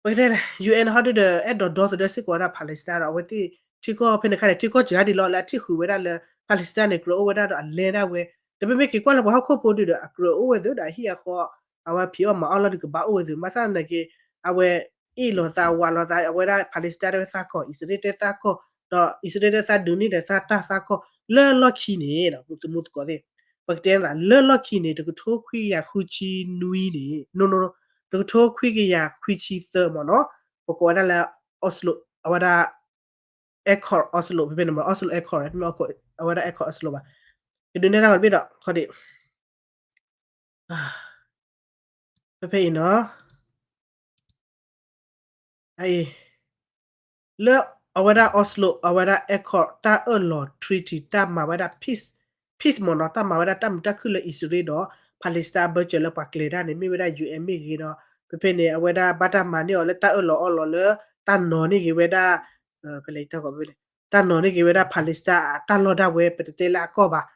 ပကတဲ UN ဟီဒုဒီး အဲၣ်ဒိးဒီသဒၢစ့ၢ်ကီးဝဲဒၣ် Palestine ဒီး အဝဲသ့ၣ်ထံကီၢ်ဖဲန့ၣ်အခါန့ၣ် ထံကီၢ်စှၤဒံးလီၤလၢအထံၣ်ဃုာ်ဝဲဒၣ်လၢ Palestine န့ၣ် ကြၢးအိၣ်ဝဲဒၣ်ဒီးအလဲဒၣ်ဝဲ ဒီးမ့မ့ၢ်က့ၤကွၢ်လၢပှၤဟီၣ်ခိၣ်ဖိဒုဒီး အကြၢးအိၣ်ဝဲသုဒီးအဟံၣ်အဃီ အဝဲဖံးအီၣ်မၤအီၣ်လီၤဒုးကဘၣ်အိၣ်ဝဲသု ဘၣ်ဆၣ်သနာ်က့ အဝဲ အ့ၣ်လိာ်သးဝးလိာ်သး အဝဲဒၣ် Palestine တဲဝဲသးကီၢ် အံၣ်စရ့လးတဲသးကီၢ် ဒီးအံၣ်စရ့လးတဲသးဒုးန့ၢ်ဒီးသးတၢ်သးကီၢ် လၢလီၢ်ခံန့ၣ် သမူသကိးသ့ၣ် ပကတဲသးလၢလီၢ်ခံန့ၣ် တကထိခွံကယၤဃုဆံနွံန့ၣ် no no no တကထိခွံကယၤခွံဆံသၢမ့ၢ်နီၤ ပကိးဝဲဒၣ်လၢ Oslo အဝဲဒၣ် Accord Oslo ဖဲဖဲန့ၣ်မ့ၢ် Oslo Accord အဝဲဒၣ် Accord Oslo ဘၣ် ကဒုးနဲၣ်တၢ်ဝဲတဘ့ၣ်ဒီး ခီဒံး ဖဲဖဲအံၤနီၤ အအံၤ လၢအဝဲဒၣ် Oslo အဝဲဒၣ် Accord တၢ်အၢၣ်လီၤ treaty တၢ်မၤဝဲဒၣ် peace peace မ့ၢ်နီၤ တၢ်မၤဝဲဒၣ်တၢ်မုာ်တၢ်ခုၣ်လၢအံၣ်စရ့လးဒီး Palestine အဘၢၣ်စၢၤလၢပှၤကျဲၤတၢ်န့ၣ် မ့ၢ်ဝဲဒၣ် UN မ့ၢ်ဂ့ၤဒီး ဖဲဖဲန့ၣ် အဝဲဒၣ်ဘၣ်တၢ်မၤန့ၢ်အီၤလၢတၢ်အၢၣ်လီၤအီလီၤလၢ တၢ်နီၤန့ၢ်ဂ့ၤဝဲဒၣ် ဖဲလဲၣ်တၢ်ဂီၤဖဲန့ၣ် တၢ်နီၤန့ၢ်ဂ့ၤဝဲဒၣ် Palestine အတၢ်လီၢ်ဒၣ်ဝဲ ပတတဲလၢအကီၢ်ဘၣ်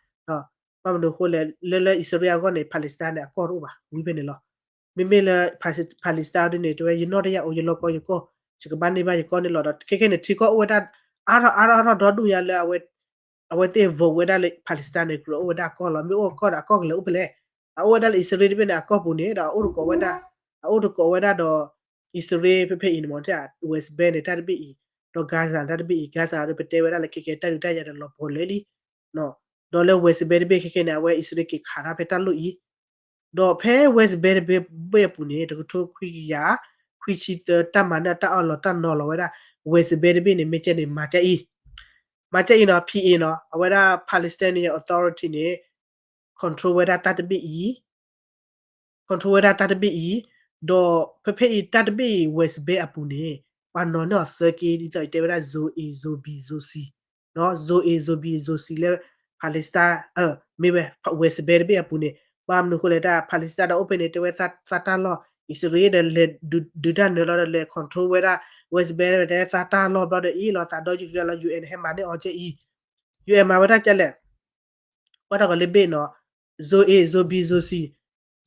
ဘၣ်မနုၤအဃိလဲၣ် လၢလၢအံၣ်စရ့လးအဂီၢ်န့ၣ် Palestine န့ၣ် အကီၢ်တအိၣ်ဘၣ် ဝံၤဖဲန့ၣ်လီၤ. မ့မ့ၢ်လၢ Palestine ဒ်န့ၣ် တဲဝဲ ယနီၣ်တယၢ်အိၣ် ယလီၢ်ကီယကီၢ် ယကဘၣ်န့ၢ်ဘၣ်ယကီၢ်န့ၣ်လီၤဒီး ခဲခဲန့ၣ် ထံကီၢ်အိၣ်ဝဲဒၣ် အါထီၣ်အါထီၣ်အါထီၣ်ဒီဒူၣ်ညါလၢ အဝဲသ့ၣ် vote ဝဲဒၣ်လၢ Palestine န့ၣ် ကြၢးအိၣ်ဝဲဒၣ်အကီၢ်လီၤ. မ့ၢ်အိၣ်အကီၢ်ဒီးအကီၢ်ကလဲၤအိၣ်ဖဲလဲၣ် အအိၣ်ဝဲဒၣ်လၢအံၣ်စရ့လးတဘ့ၣ်န့ၣ် အကီၢ်ပူၤန့ၣ်ဒီး အအိၣ်တကိးဝဲဒၣ် အအိၣ်တကိးဝဲဒၣ်ဒီး အံၣ်စရ့လးဖဲဖဲအံၤန့ၣ်မ့ၢ် West Bank န့ၣ် တၢ်တဘ့ၣ်အံၤ ဒီး Gaza တၢ်တဘ့ၣ်အံၤ Gaza ဒီးပတဲဝဲဒၣ်လၢခဲကဲတၢ်ဒုးတၢ်ယၤဒီးလီၤပှီၤလၢလံ ဒီးလၢ West Bank တဘ့ၣ်ခဲခဲန့ၣ် အဝဲအံၣ်စရ့လးက့ၤခးတၢ်ဖဲတၢ်လိၣ်အံၤ ဒီးဖဲ West Bank တဘ့ၣ်အပူၤန့ၣ် တကထိခွံကယၤ ခွံဆံသၢ တၢ်မၤန့ၢ်တၢ်အၢၣ်လီၤတၢ်နီၤလီၤဝဲဒၣ် West Bank တဘ့ၣ်န့ၣ် မ့ၢ်ကဲန့ၣ် မၤကဲအံၤ မၤကဲအံၤနီၤ P A နီၤ အဝဲဒၣ် Palestinian Authority န့ၣ် control ဝဲဒၣ်တၢ်တဘ့ၣ်အံၤ control ဝဲဒၣ်တၢ်တဘ့ၣ်အံၤ ဒီးဖဲဖဲအံၤတၢ်တဘ့ၣ်အံၤ West Bank အပူၤန့ၣ် ပှၤနီၤန့ၢ်အီၤသၢက့ ဒ်သိးယတဲဝဲဒၣ် Zone A Zone B Zone C Zone A Zone B Zone C လၢ Palestine မ့ၢ်ဝဲ West Bank တဘ့ၣ်အပူၤန့ၣ် ဘၣ်မနုၤအဃိလဲၣ် တၢ် Palestine ဒီးအိၣ်ဖဲန့ၣ် တဲဝဲသးတၢ်လီၢ် အံၣ်စရ့လးဒီးလဲၤဒုးတၢ်နၢၤလီၤဒီးလဲၤ control ဝဲဒၣ် West Bank တဲသးတၢ်လီၢ်ဘျီဒီးအ့ၣ်လိာ်သးဒီး UN ဟဲမၤန့ၢ်အီၤကဲအံၤ UN မၤဝဲဒၣ်ကဲလဲၣ် ကွၢ်တၢ်ဂီၤလၢဘ့ၣ်နီၤ Zone A Zone B Zone C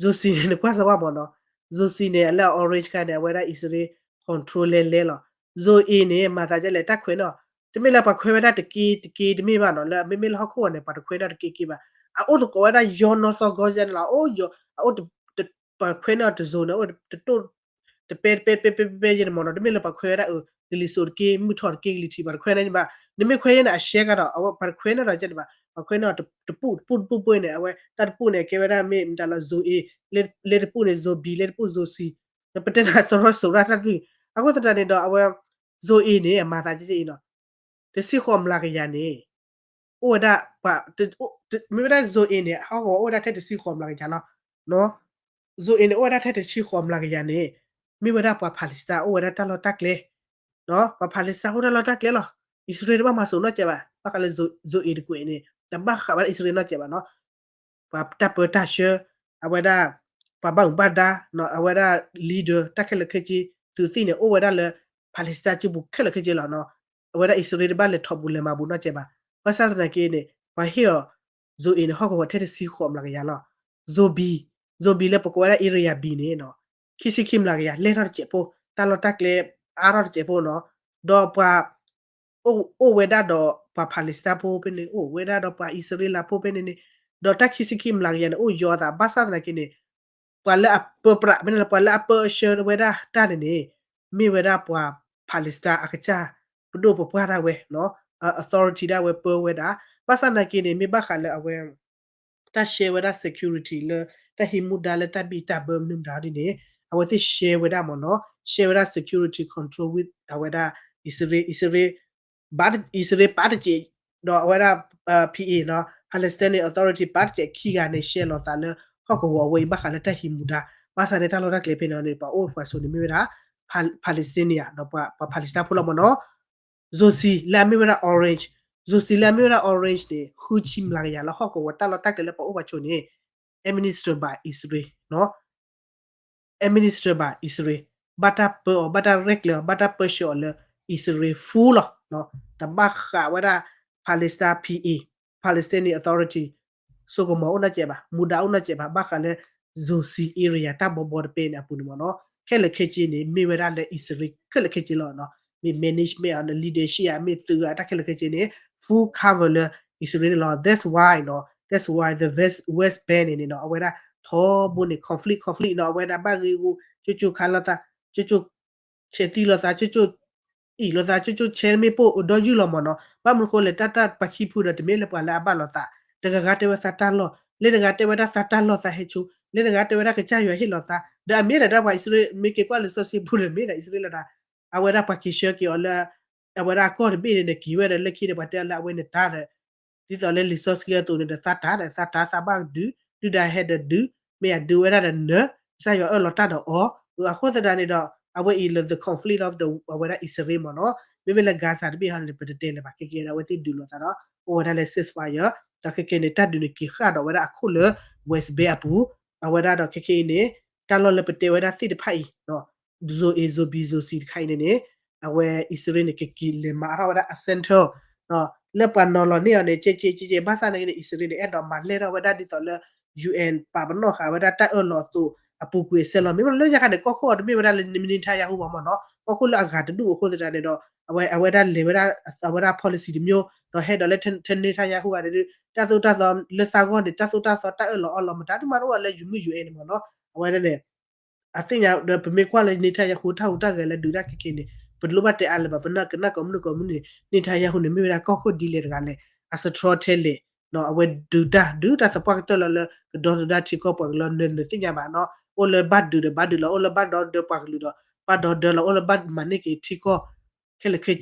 Zone C န့ၣ် နကွၢ်စၢၤဝဲမ့ၢ်နီၤ Zone C န့ၣ် လၢ orange ခါန့ၣ် အဝဲဒၣ်အံၣ်စရ့လး control လဲၤလဲၤလီၤ Zone A န့ၣ် မၤသးကဲလဲၣ် တၢ်ခွဲးနီၣ် တမ့ၢ်လၢပှၤခွဲးဝဲဒၣ်တက့တက့တမ့ၢ်ဘၣ်နီၤ လၢမ့မ့ၢ်လၢဟီၣ်ခိၣ်ဂီၤန့ၣ် ပှၤတခွဲးနီၣ်တက့က့ဘၣ် အအိၣ်တကိးဝဲဒၣ်ယီနီၢ်သီၣ်ဂီၢ်ယဲန့ၣ်လီၤ အိၣ်ယီၤ အအိၣ် ပှၤခွဲးနီၣ်တ zone န့ၣ် အိၣ်တတိၣ် တပဲတပဲတပဲပဲပဲယဲန့ၣ်မ့ၢ်နီၤ တမ့ၢ်လၢပှၤခွဲးဝဲဒၣ်အၢ ကလံၤစိးတက့ မုၢ်ထီၣ်တက့ ကလံၤထံး ပှၤတခွဲးန့ၣ်ဘၣ် နမ့ၢ်ခွဲးယဲန့ၣ် အရှဲကဒီး အဝဲပှၤတခွဲးနီၣ်ဒီးကဲန့ၣ်ဘၣ် ပှၤခွဲးနီၣ်တပူၣ်တပူၣ်တပူၣ်ပူၣ်န့ၣ် အဝဲတၢ်တပူၣ်န့ၣ် ကဲဝဲဒၣ်မ့ၢ်မတၤလီၤ zone A လၢတပူၣ်န့ၣ် zone B လၢတပူၣ် zone C ဒီးပတဲဒၣ်စရီစိးရၣ်တၢ်ဒုး အဃိသတးန့ၣ်ဒီးအဝဲ zone A န့ၣ် အမၤသးကဲကဲအံၤနီၤ တဆံဃိးမျးကယၤန့ၣ် အိၣ်ဝဲဒၣ်ပှၤ မ့ၢ်ဝဲဒၣ် zone A န့ၣ် ဟီၣ်ကဝီၤအိၣ်ဝဲဒၣ်ထဲတဆံဃိးမျးကယၤလီၤ zone A န့ၣ် အိၣ်ဝဲဒၣ်ထဲတဆံဃိးမျးကယၤန့ၣ် မ့ၢ်ဝဲဒၣ်ပှၤ Palestine အိၣ်ဝဲဒၣ်တၢ်လီၢ်တၢ်ကျဲ ပှၤ Palestine အိၣ်တၢ်လီၢ်တၢ်ကျဲလီၤ အံၣ်စရ့လးတဘၣ်မၤစိးနီတစဲးဘၣ် ဘၣ်ဃးလၢ zone A တကွဲးန့ၣ် တဘၣ်ဃးဝဲဒၣ်အံၣ်စရ့လးနီတစဲးဘၣ်နီၤ ပှၤတၢ်ပၢတၢ်ဆှၢ အဝဲဒၣ် ပှၤဘၣ်မူဘၣ်ဒါ အဝဲဒၣ် leader တၢ်ခဲလၢာ်ခဲဆ့ သုးသ့ၣ်န့ၣ် အိၣ်ဝဲဒၣ်လၢ Palestine ကၠိပူၤခဲလၢာ်ခဲဆ့လီၤနီၤ အဝဲဒၣ်အံၣ်စရ့လးတဘၣ်လဲၤထီၣ်ပူၤလဲၤမၤပူၤနီတစဲးဘၣ် ဘၣ်ဆၣ်သနာ်က့န့ၣ် ပှၤဟ့ၣ်အီၤ zone A န့ၣ် ဟီၣ်ကဝီၤထဲတဆံဃိးမျးကယၤလီၤ zone B zone B လၢပကိးဝဲဒၣ် area B န့ၣ်နီၤ ခံဆံခံမျးကယၤ လဲၢ်ထီၣ်တစဲးဖိ တၢ်လီၢ်တၢ်ကျဲ အါထီၣ်တစဲးဖိနီၤ ဒီးပှၤ အိၣ်ဝဲဒၣ်ဒီးပှၤ Palestine ဖိဖဲန့ၣ် အိၣ်ဝဲဒၣ်ဒီးပှၤအံၣ်စရ့လးဖိဖဲန့ၣ်န့ၣ် ဒီးတၢ်ခံဆံခံမျးကယၤန့ၣ် အိၣ်ယီၤအသး ဘၣ်ဆၣ်သနာ်က့န့ၣ် ပှၤလၢအပၢပြး မ့ၢ်န့ၣ် ပှၤလၢအပၢအဆှၢဝဲဒၣ်တၢ်န့ၣ်န့ၣ် မ့ၢ်ဝဲဒၣ်ပှၤ Palestine အကစၢ် ပဒိၣ်ပပှၢ်ဒၣ်ဝဲ authority ဒၣ်ဝဲပၢဝဲဒၣ် ဘၣ်ဆၣ်သနာ်က့န့ၣ် မ့ၢ်ဘၣ်ဃးလၢအဝဲ တၢ် share ဝဲဒၣ် security လၢ တၢ်ဟံးမူဒါလၢတၢ်ဘံၣ်တၢ်ဘၢမနုၤမတၤဒ်န့ၣ် အဝဲသ့ၣ် share ဝဲဒၣ်မ့ၢ်နီၤ share ဝဲဒၣ် security control with အဝဲဒၣ် အံၣ်စရ့လး အံၣ်စရ့လး ပာ်တစဲး ဒီးအဝဲဒၣ် P A နီၤ Palestinian Authority ပာ်တစဲးခံဂၤန့ၣ် share လိာ်သးလၢ ဟီၣ်ကဝီၤအဝဲအံၤ ဘၣ်ဃးလၢတၢ်ဟံးမူဒါ ဘၣ်ဆၣ်န့ၣ်တၢ်လီၢ်တၢ်ကျဲဖဲန့ၣ်န့ၣ် ပှၤအိၣ်ပှၤဆိးန့ၣ်မ့ၢ်ဝဲဒၣ် Palestinian ဒီးပှၤ Palestine ဖိလီၤမ့ၢ်နီၤ Zone C လၢအမ့ၢ်ဝဲဒၣ် orange Zone C လၢအမ့ၢ်ဝဲဒၣ် orange န့ၣ် ဃုဆံမျးကယၤလၢ ဟီၣ်ကဝီၤတၢ်လီၢ်တၢ်ကျဲလၢပှၤအိၣ်ပှၤဆိးန့ၣ် administer by အံၣ်စရ့လး administer by အံၣ်စရ့လး ဘၣ်တၢ်ပၢအီၤ ဘၣ်တၢ်ရဲၣ်ကျဲၤအီၤ ဘၣ်တၢ်ပၢဆှၢအီၤလၢ အံၣ်စရ့လး full လီၤ တဘၣ်ဃးဝဲဒၣ် Palestine P A, Palestinian Authority စိကမီၤအိၣ်နီတစဲးဘၣ်, မူဒါအိၣ်နီတစဲးဘၣ်, ဘၣ်ဃးလၢ Zone C area တၢ်ဘီဘီတပဲန့ၣ်အပူၤန့ၣ်မ့ၢ်နီၤ, ခဲလၢာ်ခဲဆ့န့ၣ် မ့ၢ်ဝဲဒၣ်လၢအံၣ်စရ့လးခဲလၢာ်ခဲဆ့လီၤနီၤ, မ့ၢ် management အီၤ leadership အမ့ၢ်သုးအတၢ်ခဲလၢာ်ခဲဆ့န့ၣ် full cover လၢအံၣ်စရ့လးန့ၣ်လီၤ. That's why နီၤ, that's why the West, West Bank န့ၣ်န့ၣ်နီၤ အဝဲဒၣ်ထီဘိန့ၣ် conflict conflict နီၤ အဝဲဒၣ်ဘၣ်ဂ့ၢ်ဂီၢ် ကၠိကၠိခးလိာ်သး, ကၠိကၠိ ဆဲးသံလိာ်သး ကၠိကၠိ အံၣ်လိာ်သး ကၠိကၠိဆဲးမ့ၢ်ပိၢ်ဒီးယုၢ်လီၤမ့ၢ်နီၤ, ဘၣ်မနုၤဃိလဲၣ် တၢ်တၢ်ပှၤခံဖုဒီး တမ့ၢ်လၢပှၤလၢအဘၣ်လိာ်သး, တဂၤဂၤတဲဝဲသးတၢ်လီၢ်, လၢတဂၤတဲဝဲဒၣ်သးတၢ်လီၢ်သးဟဲဆိ, လၢတဂၤတဲဝဲဒၣ်ကစၢ်ယွၤဟ့ၣ်လီၤသး, ဒီးအမ့ၢ်ဒၣ်တၢ်ပှၤအံၣ်စရ့လး မ့ၢ်က့ၤကွၢ်လံာ်စီဆှံပူၤဒီး မ့ၢ်ဒၣ်အံၣ်စရ့လးဒၣ်, အဝဲဒၣ်ပှၤက့ၤဆှၢက့ၤအီၤလၢ အဝဲဒၣ်အကီၢ်တဘ့ၣ်န့ၣ် နက့ၤဝဲဒီးလၢခံဒီး ပှၤတဲအီၤလၢအဝဲန့ၣ်တၢ်ဒီး ဒ်သိးလၢလံာ်စီဆှံအသိးန့ၣ်ဒီး သးတၢ်ဒီးသးတၢ်သးဘၣ်ဒုး, ဒုၣ်ဒါဟဲဒီးဒုး, မ့ၢ်အဒုးဝဲဒၣ်ဒီးနၢၤ, ကစၢ်ယွၤအၢၣ်လီၤတၢ်ဒီးအီၤ, အဃိသတးန့ၣ်ဒီး အဝဲအံၤလၢ the conflict of the အဝဲဒၣ်အံၣ်စရ့လးမ့ၢ်နီၤ, မ့မ့ၢ်လၢ Gaza တဘ့ၣ်ဟီန့ၣ် ပတတဲလၢၤဘၣ်, ခဲကဲဒီးအဝဲသ့ၣ်ဒုးလိာ်သးဒီး အိၣ်ဝဲဒၣ်လၢ ceasefire, ဒီးခဲကဲန့ၣ် တၢ်ဒုးန့ၣ်က့ၤဃၣ်ဒီးဝဲဒၣ်အခိၣ်လၢ West Bank အပူၤ, အဝဲဒၣ်ဒီးခဲကဲအံၤန့ၣ် တၢ်လီၢ်လၢပတဲဝဲဒၣ်သ့ၣ်တဖၣ်အံၤ Zone A, Zone B, Zone C တခါအံၤန့ၣ်န့ၣ် အဝဲအံၣ်စရ့လးန့ၣ် ကက့ၤလဲၤမၤထီၣ်ဝဲဒၣ်အ center လၢပှၤနီၤလီၤန့ၢ်အီၤန့ၣ် ကဲကဲကဲကဲ ဘၣ်ဆၣ်သနာ်က့န့ၣ် အံၣ်စရ့လးန့ၣ် အဲၣ်ဒိးမၤလဲၢ်ထီၣ်ဝဲဒၣ်ဒ်သိးလၢ UN ပာ်ပနီၣ်ဃာ်ဝဲဒၣ်တၢ်အၢၣ်လီၤအသိး အပူၤကွံာ်အဆဲးလီၤ. မ့မ့ၢ်လၢညါခါန့ၣ် ကီၢ်ခိၣ်အီၤတမ့ၢ်ဝဲဒၣ်လၢ Netanyahu ဘၣ်မ့ၢ်နီၤ, ကီၢ်ခိၣ်လၢအဂၤတဒူၣ်အဃိသတးန့ၣ်ဒီး အဝဲ အဝဲဒၣ်လဲၤဝဲဒၣ် အဝဲဒၣ် policy တမျိုး ဒီးဟဲဒီးလၢ Netanyahu ဂၤန့ၣ် တၢ်သိၣ်တၢ်သီလၢသးဂီၢ်န့ၣ် တၢ်သိၣ်တၢ်သီတၢ်အၢၣ်လီၤအီလီၤမတၤဒ်မးတအိၣ်လၢ UN န့ၣ်မ့ၢ်နီၤ, အဝဲဒၣ်န့ၣ် အသ့ၣ်ညါဒီး ပမ့ၢ်ကွၢ်လၢ Netanyahu တၢ်ဟူးတၢ်ဂဲၤလၢဒုးတၢ်ခဲကဲန့ၣ် ပတလိၣ်ဘၣ်တဲအါလၢၤဘၣ်, ပနၢ်ကနၣ်ကိးမုၢ်နံၤကိးမုၢ်နံၤန့ၣ် Netanyahu န့ၣ် မ့ၢ်ဝဲဒၣ်ကီၢ်ခိၣ်ဒ်လဲၣ်တဂၤလဲၣ်, အ strong ထဲလဲၣ်, အဝဲဒုးတၢ်ဒုးတၢ်သပှၢ်ကတၢၢ်လီၤလၢ ကဒီသဒၢထံကီၢ်ပှၤကလုာ်လီၤ နနသ့ၣ်ညါဘၣ်နီၤ, အိၣ်လၢဘၣ်ဒုးဒီးဘၣ်ဒုးလီၤ, အိၣ်လၢဘၣ်ဒီဒၢပှၤကလုာ်ဒီး ဘၣ်ဒီဒၢလီၤ, အိၣ်လၢဘၣ်မၤန့ၢ်က့ၤထံကီၢ် ခဲလၢာ်ခဲဆ့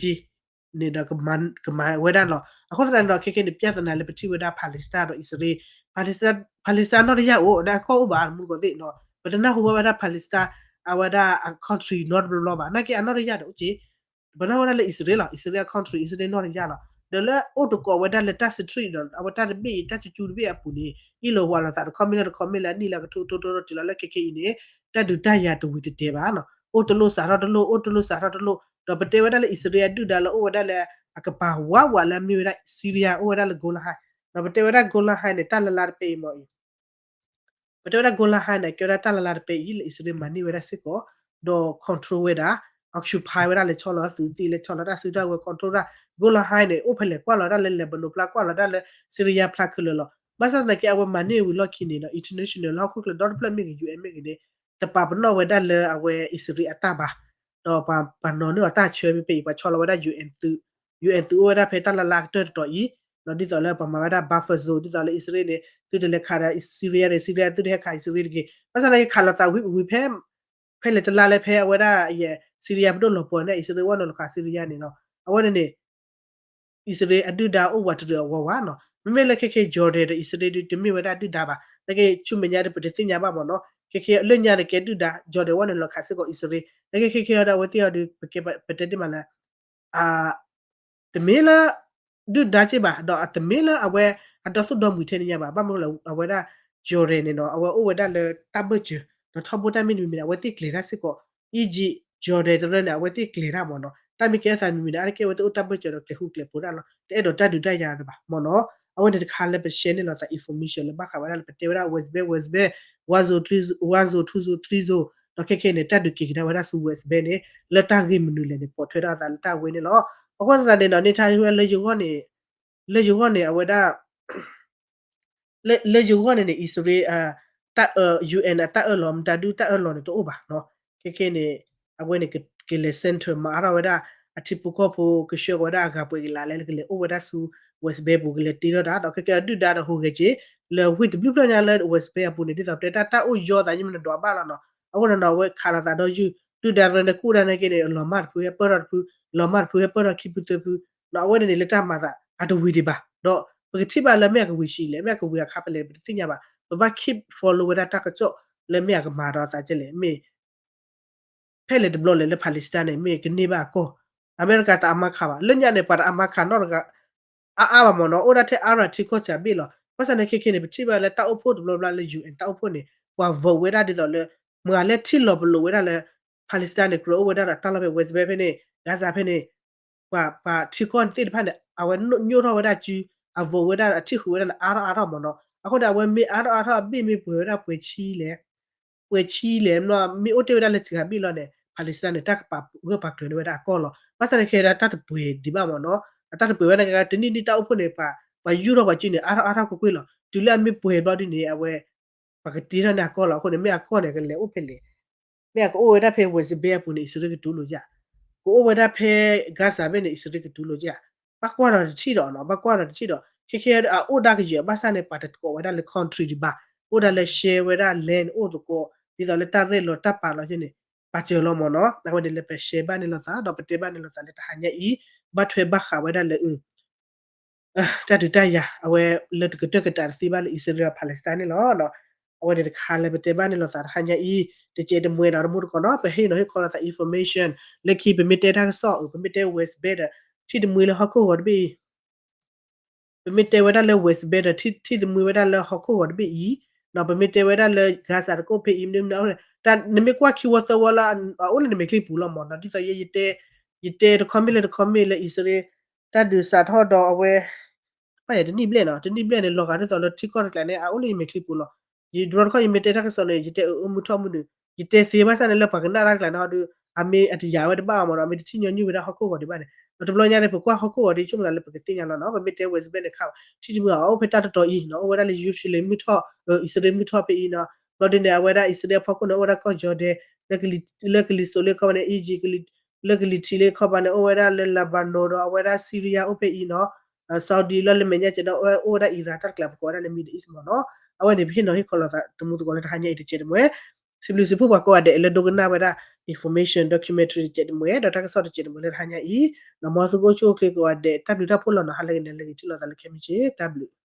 န့ၣ်ဒီး ကမၤဝဲဒၣ်လီၤ. အဃိသတးန့ၣ်ဒီး ခဲကဲန့ၣ် ပြဿနာလၢပထံၣ်ဝဲဒၣ် Palestine ဒီးအံၣ်စရ့လး, Palestine နီၢ်တယၢ်အိၣ် နအကီၢ်အိၣ်ဘၣ်မူကီၢ်သ့ၣ်နီၤ, ပတနၢ်ဟူဘၣ်ဝဲဒၣ် Palestine အဝဲဒၣ်အ country နီတဘျီဘျီဘၣ်, နာ်က့အနီၢ်တယၢ်ဒီးအိၣ်က့ ပနၢ်ဟူဝဲဒၣ်လၢအံၣ်စရ့လးလီၤ, အံၣ်စရ့လးအ country အံၣ်စရ့လးနီၢ်တယၢ်လီၤ. ဒီးလၢအိၣ်တကိးဝဲဒၣ်လၢတၢ် street ဒီး အဝဲတၢ်တဘ့ၣ်အံၤ တၢ်ကၠူကၠူတဘ့ၣ်အပူၤန့ၣ် အ့ၣ်လိာ်ဝးလိာ်သးတခီမ့ၢ်လၢတခီမ့ၢ်လၢအနံၣ်လၢကထိထိထိထိတုၤလီၤလၢခဲကဲအံၤန့ၣ် တၢ်ဒုးတၢ်ယၤတဝံၤတတဲာ်ဘၣ်နီၤ, အိၣ်တလိၣ်စးထီၣ်တလိၣ် အိၣ်တလိၣ်စးထီၣ်တလိၣ်, ဒီးပတဲဝဲဒၣ်လၢအံၣ်စရ့လးအဒုၣ်ဒါလၢအိၣ်ဝဲဒၣ်လၢ အကပၤဝးဝးလၢအမ့ၢ်ဝဲဒၣ် Syria အိၣ်ဝဲဒၣ်လၢ Golan Heights, ဒီးပတဲဝဲဒၣ် Golan Heights န့ၣ် တၢ်လၢလါတပဲအံၤမ့ၢ်အံၤ ပတဲဝဲဒၣ် Golan Heights န့ၣ် ကဲဝဲဒၣ်တၢ်လၢလါတပဲအံၤ လၢအံၣ်စရ့လးမၤန့ၢ်ဝဲဒၣ်စ့ၢ်ကီး, ဒီး control ဝဲဒၣ်, occupy ဝဲဒၣ် လဲၤဆီလီၤသုးသံ လဲၤဆီလီၤတၢ်စုတၢ်ဝဲၤ control တၢ် Golan Heights န့ၣ် အိၣ်ဖဲလဲၣ်ကွၢ်လီၤဒၣ်လၢ Lebanon ဖျါ ကွၢ်လီၤဒၣ်လၢ Syria ဖျါခဲလၢာ်လီၤ. ဘၣ်ဆၣ်သနာ်က့ အဝဲမၤန့ၢ်ဝံၤလီၢ်ခံန့ၣ်ဒီး international လၢဟီၣ်ခိၣ်ချၢဒီတဖျၢၣ်မ့ၢ်ဂ့ၤ UN မ့ၢ်ဂ့ၤန့ၣ် တပာ်ပနီၣ်ဝဲဒၣ်လၢအဝဲအံၣ်စရ့လးအတၢ်ဘၣ်, ဒီးပှၤပှၤနီၤန့ၢ်အီၤတၢ်ဆၢမ့ၢ်ဖဲအံၤ ပှၤဆီလီၤဝဲဒၣ် UN သုး, UN သုးအိၣ်ဝဲဒၣ်ဖဲတၢ်လၢလါကတၢၢ်တတီၤအံၤ, ဒီးဒ်သိးလၢပှၤမၤဝဲဒၣ် buffer zone ဒ်သိးလၢအံၣ်စရ့လးန့ၣ် သုတလဲၤခးဒီး Syria န့ၣ် Syria သုတဟဲခးအံၣ်စရ့လးတဂ့ၤ. ဘၣ်ဆၣ်သနာ်က့ခးလိာ်သးဝံၤဝံၤဖဲ ဖဲလဲၣ်တလါလၢဖဲအဝဲဒၣ်ယဲ Syria ပဒိၣ်လီၤပှီၤန့ၣ် အံၣ်စရ့လးဝဲနီၤလီၤခး Syria န့ၣ်နီၤ, အဝဲန့ၣ်န့ၣ် အံၣ်စရ့လးအဒုၣ်ဒါအိၣ်ဝးတရံးအဝးဝးနီၤ. မ့မ့ၢ်လၢခဲခဲ Jordan ဒီး အံၣ်စရ့လးဒုး တမ့ၢ်ဝဲဒၣ်ဒုၣ်ဒါဘၣ်. နာ်က့ဆူမဲာ်ညါဒီး ပတသ့ၣ်ညါဘၣ်မ့ၢ်နီၤ. ခဲခဲလၢညါန့ၣ် ကဲဒုၣ်ဒါ Jordan ဝဲနီၤလီၤခးစ့ၢ်ကီးအံၣ်စရ့လး. နာ်က့ခဲခဲအံၤဒီး အဝဲသ့ၣ်အီၤဒီး ပကဲပတဲတ့ၢ်မးလၢ တမ့ၢ်လၢ ဒုၣ်ဒါစ့ၢ်ဘၣ်, ဒီးအတမ့ၢ်လၢအဝဲအဒီသူၣ်ဒီမှံၤထဲန့ၣ်ညါဘၣ်. ဘၣ်မနုၤလဲၣ် အဝဲဒၣ် Jordan န့ၣ်နီၤ အဝဲအိၣ်ဝဲဒၣ်လၢတၢ်ဘၢၣ်စၢၤ ဒီးထီဘိတၢ်မ့ၢ်တမံၤမံၤန့ၣ် အဝဲသ့ၣ်ကျဲၤတၢ်စ့ၢ်ကီး Egypt, Jordan တရၢန့ၣ် အဝဲသ့ၣ်ကျဲၤတၢ်မ့ၢ်နီၤ. တၢ်မ့ၢ်ကဲအသးမံၤမံၤန့ၣ် အါတက့ၢ်အဝဲသ့ၣ်အိၣ်တၢ်ဘၢၣ်စၢၤဒီးကျဲၤဃူကျဲၤဖိးတၢ်လီၤ. တအဲၣ်ဒိးတၢ်ဒုးတၢ်ယၤဘၣ်မ့ၢ်နီၤ. အဝဲန့ၣ်တခါလၢပ share န့ၢ်လိာ်သး information လၢဘၣ်ဃးဝဲဒၣ်လၢပတဲဝဲဒၣ် West Bank, West Bank, one zone three, one zone, two zone, three zone ဒီးခဲခဲအံၤန့ၣ် တၢ်ဒုးက့ၤကဒါဝဲဒၣ်ဆူ West Bank န့ၣ် လၢတၢ်ဂ့ၢ်မနုၤလဲၣ်န့ၣ် ပိာ်ထွဲထီၣ်အသးလၢတၢ်ဝဲန့ၣ်လီၤ. အဃိသတးန့ၣ်ဒီး Netanyahu လၢယဂီၢ်န့ၣ် လၢယဂီၢ်န့ၣ် အဝဲဒၣ် လၢယဂီၢ်န့ၣ်န့ၣ် အံၣ်စရ့လး UN အတၢ်အၢၣ်လီၤ မတၤဒုတၢ်အၢၣ်လီၤန့ၣ်တအိၣ်ဘၣ်နီၤ. ခဲခဲန့ၣ် အဝဲန့ၣ်ကလဲၤ center မၤအါထီၣ်ဝဲဒၣ် အထံဖိကီၢ်ဖိ ကဆှၢကီးဝဲဒၣ်အဂၤပှဲၤကလးလဲၣ် ကလဲၤအိၣ်ဝဲဒၣ်ဆူ West Bank ပူၤ ကလဲၤတ့ထီၣ်တၢ် ဒီးခဲခဲအဒုၣ်ဒါဒီးဟူးဂဲၤက့ၤ လၢဝ့ၢ်တဘျုးဖျၢၣ်ညါလၢ West Bank အပူၤန့ၣ် ဒ်သိးပတဲတၢ် တၢ်အိၣ်ယီၤသးယမနုၤဒွးဘၣ်လီၤနီၤ. အဃိန့ၣ်နီၤ အဝဲခးလိာ်သးဒီးယုၢ် ဒုၣ်ဒါရၢန့ၣ် ကူၣ်တၢ်နာ်က့န့ၣ် လီၤမၢ်တဖု ဟဲပၢၢ်ထီၣ်တဖု လီၤမၢ်တဖု ဟဲပၢၢ်ထီၣ်ခံဖုသၢဖု အဝဲန့ၣ်န့ၣ် လၢတၢ်မၤသး အတဝံၤဒံးဘၣ် ဒီးပကထံၣ်ဘၣ်လၢမ့ၢ်အကဝံၤဆံးလဲၣ် မ့ၢ်အကဝံၤအခါဖဲလဲၣ် ပတသ့ၣ်ညါဘၣ်. ပဘၣ် keep follow ဝဲဒၣ်တၢ်ကစီၣ်လၢမ့ၢ်အကမၤဒီးသးကဲလဲၣ် မ့ၢ် ဖဲလဲၣ်တဘျီလဲၣ်လၢ Palestine န့ၣ် မ့ၢ်ကန့ၢ်ဘၣ်အကီၢ် အမဲရကၤတအါမးခးဘၣ် လၢညါန့ၣ် ပှၤတအါမးခးနီတဂၤ အါအါဘၣ်မ့ၢ်နီၤ အိၣ်ဒၣ်ထဲ Arab ထံကီၢ်စှၤဘ့ၣ်လီၤ. ဘၣ်ဆၣ်န့ၣ်ခဲခဲန့ၣ် ပထံၣ်ဘၣ်လၢတၢ်အိၣ်ဖှိၣ်တဘျီဘျီလၢ UN တၢ်အိၣ်ဖှိၣ်န့ၣ် ပှၤ vote ဝဲဒၣ်ဒ်သိးလၢ မ့ၢ်လၢထံၣ်လီၤပလိာ်ဝဲဒၣ်လၢ Palestine န့ၣ် ကြၢးအိၣ်ဝဲဒၣ်ဒီးတၢ်လီၢ်ဖဲ West Bank ဖဲန့ၣ် Gaza ဖဲန့ၣ် ပှၤထံကီၢ်သ့ၣ်တဖၣ်န့ၣ် အဝဲညိၣ်ထီၣ်ဝဲဒၣ်စု အ vote ဝဲဒၣ် အထံၣ်ဃုာ်ဝဲဒၣ်န့ၣ် အါထီၣ်အါထီၣ်မ့ၢ်နီၤ. အဃိန့ၣ် အဝဲမ့ၢ်အါထီၣ်အါထီၣ် အဘ့ၣ်မ့ၢ်ပှဲၤဝဲဒၣ်ပှဲၤဆံလဲၣ် ပှဲၤဆံလဲၣ် မ့ၢ်အိၣ်တ့ၢ်ဝဲဒၣ်လၢစှၤဘ့ၣ်လီၤန့ၣ် Palestine န့ၣ် တၢ်ကပာ်ဂၢၢ်ပာ်ကျၢၤန့ၢ်ဝဲဒၣ်အကီၢ်လီၤ. ဘၣ်ဆၣ်န့ၣ်ခဲအံၤဒၣ်တၢ်တပှဲၤဒံးဘၣ်မ့ၢ်နီၤ. အတၢ်တပှဲၤဝဲန့ၣ် တနံၣ်နံၣ်တၢ်အိၣ်ဖှိၣ်န့ၣ် ပှၤ ပှၤယူၢ်ထီၣ်ပှၤစုန့ၣ် အါထီၣ်အါထီၣ်ကွ့ၢ်ကွ့ၢ်လီၤ. တုၤလၢအမ့ၢ်ပှဲၤဘျီဒ်န့ၣ် အဝဲ ပှၤကတ့ထီၣ်န့ၢ်အကီၢ်လီၤ. အဃိန့ၣ် မ့ၢ်အကီၢ်န့ၣ် ကလဲၤအိၣ်ဖဲလဲၣ် မ့ၢ်အကအိၣ်ဝဲဒၣ်ဖဲ West Bank အပူၤန့ၣ် အံၣ်စရ့လးကတူၢ်လိာ်ယၤ, ကအိၣ်ဝဲဒၣ်ဖဲ Gaza ဖဲန့ၣ် အံၣ်စရ့လးကတူၢ်လိာ်ယၤ, ဘၣ်ကွၢ်ဒီးတထံၣ်ဒီးနီၤ, ဘၣ်ကွၢ်ဒီးတထံၣ်ဒီး ခဲခဲအအိၣ်ဒၣ်ကယဲၢ် ဘၣ်ဆၣ်န့ၣ် ပှၤတကိးဝဲဒၣ်လၢ country ဒံးဘၣ်, အိၣ်ဒၣ်လၢ share ဝဲဒၣ် land အိၣ်သကိး, ဒ်သိးလၢတၢ်ရဲၣ်လီၤတၢ်ပာ်လီၤန့ၣ် ပာ်စၢၤလီၤမ့ၢ်နီၤ. အဝဲန့ၣ်လၢပ share ဘၣ်န့ၢ်လိာ်သး ဒီးပတဲဘၣ်န့ၢ်လိာ်သးလၢတဟါညါအံၤ, ဘၣ်ထွဲဘၣ်ဃးဝဲဒၣ်လၢ တၢ်ဒုးတၢ်ယၤ အဝဲလၢတကတၢၢ်ကတးတသ့ဘၣ်လၢ အံၣ်စရ့လး Palestine န့ၣ်လီၤ. အဝဲန့ၣ်တခါလၢပတဲဘၣ်န့ၢ်လိာ်သးတဟါညါအံၤ တကဲးတမှဲဒီးတမူတကိးနီၤ, ပဟ့ၣ်နီၤဟ့ၣ်ခီလိာ်သး information လၢခံ ပမ့ၢ်တဲတၢ်ကစီၣ် ပမ့ၢ်တဲ West Bank ဒီး ထံၣ်တမှံလၢဟီၣ်ခိၣ်ဂီၤတဘ့ၣ်အံၤ ပမ့ၢ်တဲဝဲဒၣ်လၢ West Bank ဒီး ထံၣ်တမှံဝဲဒၣ်လၢဟီၣ်ခိၣ်ဂီၤတဘ့ၣ်အံၤ, ပမ့ၢ်တဲဝဲဒၣ်လၢ Gaza တကိးဖဲအံၤ မနုၤမနုၤ နမ့ၢ်ကွၢ်ခံဝီသၢဝီလၢ အအိၣ်လၢနမဲာ်ချံပူၤလီၤမ့ၢ်နီၤ, ဒ်သိးယဲ ယတဲတခီမ့ၢ်လၢတခီမ့ၢ်လၢ အံၣ်စရ့လး တၢ်ဒုးစးထီၣ်ဒီးအဝဲ ဘၣ်ယဲတနံၣ်ဘျဲၣ်နီၤ, တနံၣ်ဘျဲၣ်န့ၣ် လီၤဂာ်ဒ်သိးလၢထံကီၢ်တကျါန့ၣ် အအိၣ်လၢယမဲာ်ချံပူၤလီၤ. ယတဘျီတခီၣ်ယမ့ၢ်တဲတၢ်ကစီၣ်န့ၣ် ယတဲအၢအၢမုၢ်ထီၣ်မုၢ်နုာ်, ယတဲသ့ဘၣ်ဆၣ်န့ၣ်လၢပှၤကနၣ်တၢ်တကျါန့ၣ်ဟီဒီး အမ့ၢ်အတယာ်ဝဲတဘၣ်အီၤမ့ၢ်နီၤ, အမ့ၢ်တထံၣ်ညီနုၢ်ဝဲဒၣ်ဟီၣ်ခိၣ်ဂီၤဒံးဘၣ်န့ၣ်, ဒီးတဘျီညါန့ၣ် ပကွၢ်ဟီၣ်ခိၣ်ဂီၤဒီး ဆိကမိၣ်သးလၢပကသ့ၣ်ညါလီၤနီၤ, ပမ့ၢ်တဲ West Bank န့ၣ်ခါ ထံၣ်တမှံအီၤ အအိၣ်ဖဲတၢ်တတီၤအံၤနီၤ, အိၣ်ဝဲဒၣ်လၢ Jerusalem မုၢ်ထီၣ်, အံၣ်စရ့လးမုၢ်ထီၣ်ဖဲအံၤနီၤ, ဘျီဒ်န့ၣ် အဝဲဒၣ်အံၣ်စရ့လးအဖီခိၣ်န့ၣ် အိၣ်ဝဲဒၣ်ကီၢ် Jordan လၢကလံၤစိးလၢခီပၤန့ၣ် Egypt လၢကလံၤထံးလၢခီပၤန့ၣ် အိၣ်ဝဲဒၣ်လၢ Lebanon ဒီးအဝဲဒၣ် Syria အိၣ်ဖဲအံၤနီၤ, Saudi လီၤလၢမဲာ်ညါကဲးဒီး အိၣ်ဝဲဒၣ် Iran တၢ်တကျါ ပကိးဝဲဒၣ်လၢ Middle East မ့ၢ်နီၤ. အဝဲန့ၣ် ပဟ့ၣ်နီၤဟ့ၣ်ခီလိာ်သးတမူသကိးလၢတဟါညါအံၤတကဲးတမှဲ, စံးဘျုးစံးဖှိၣ်ပှၤကိးဂၤဒဲးလၢဒိကနၣ်ဝဲဒၣ် information documentary တကဲးတမှဲ ဒီးတၢ်ကစီၣ်တကဲးတမှဲလၢတဟါညါအံၤ, ဒီးမ်သုကအိၣ်ဆူၣ်အိၣ်ချ့ကိးဂၤဒဲး တၢ်ဘျုးတၢ်ဖှိၣ်လီၤနီၤ, ဟါလၢဂ့ၤန့ၣ် လဲၤဂ့ၤထံၣ်လိာ်သးလၢခဲမုၢ်ဆ့ၣ် တၢ်ဘျုး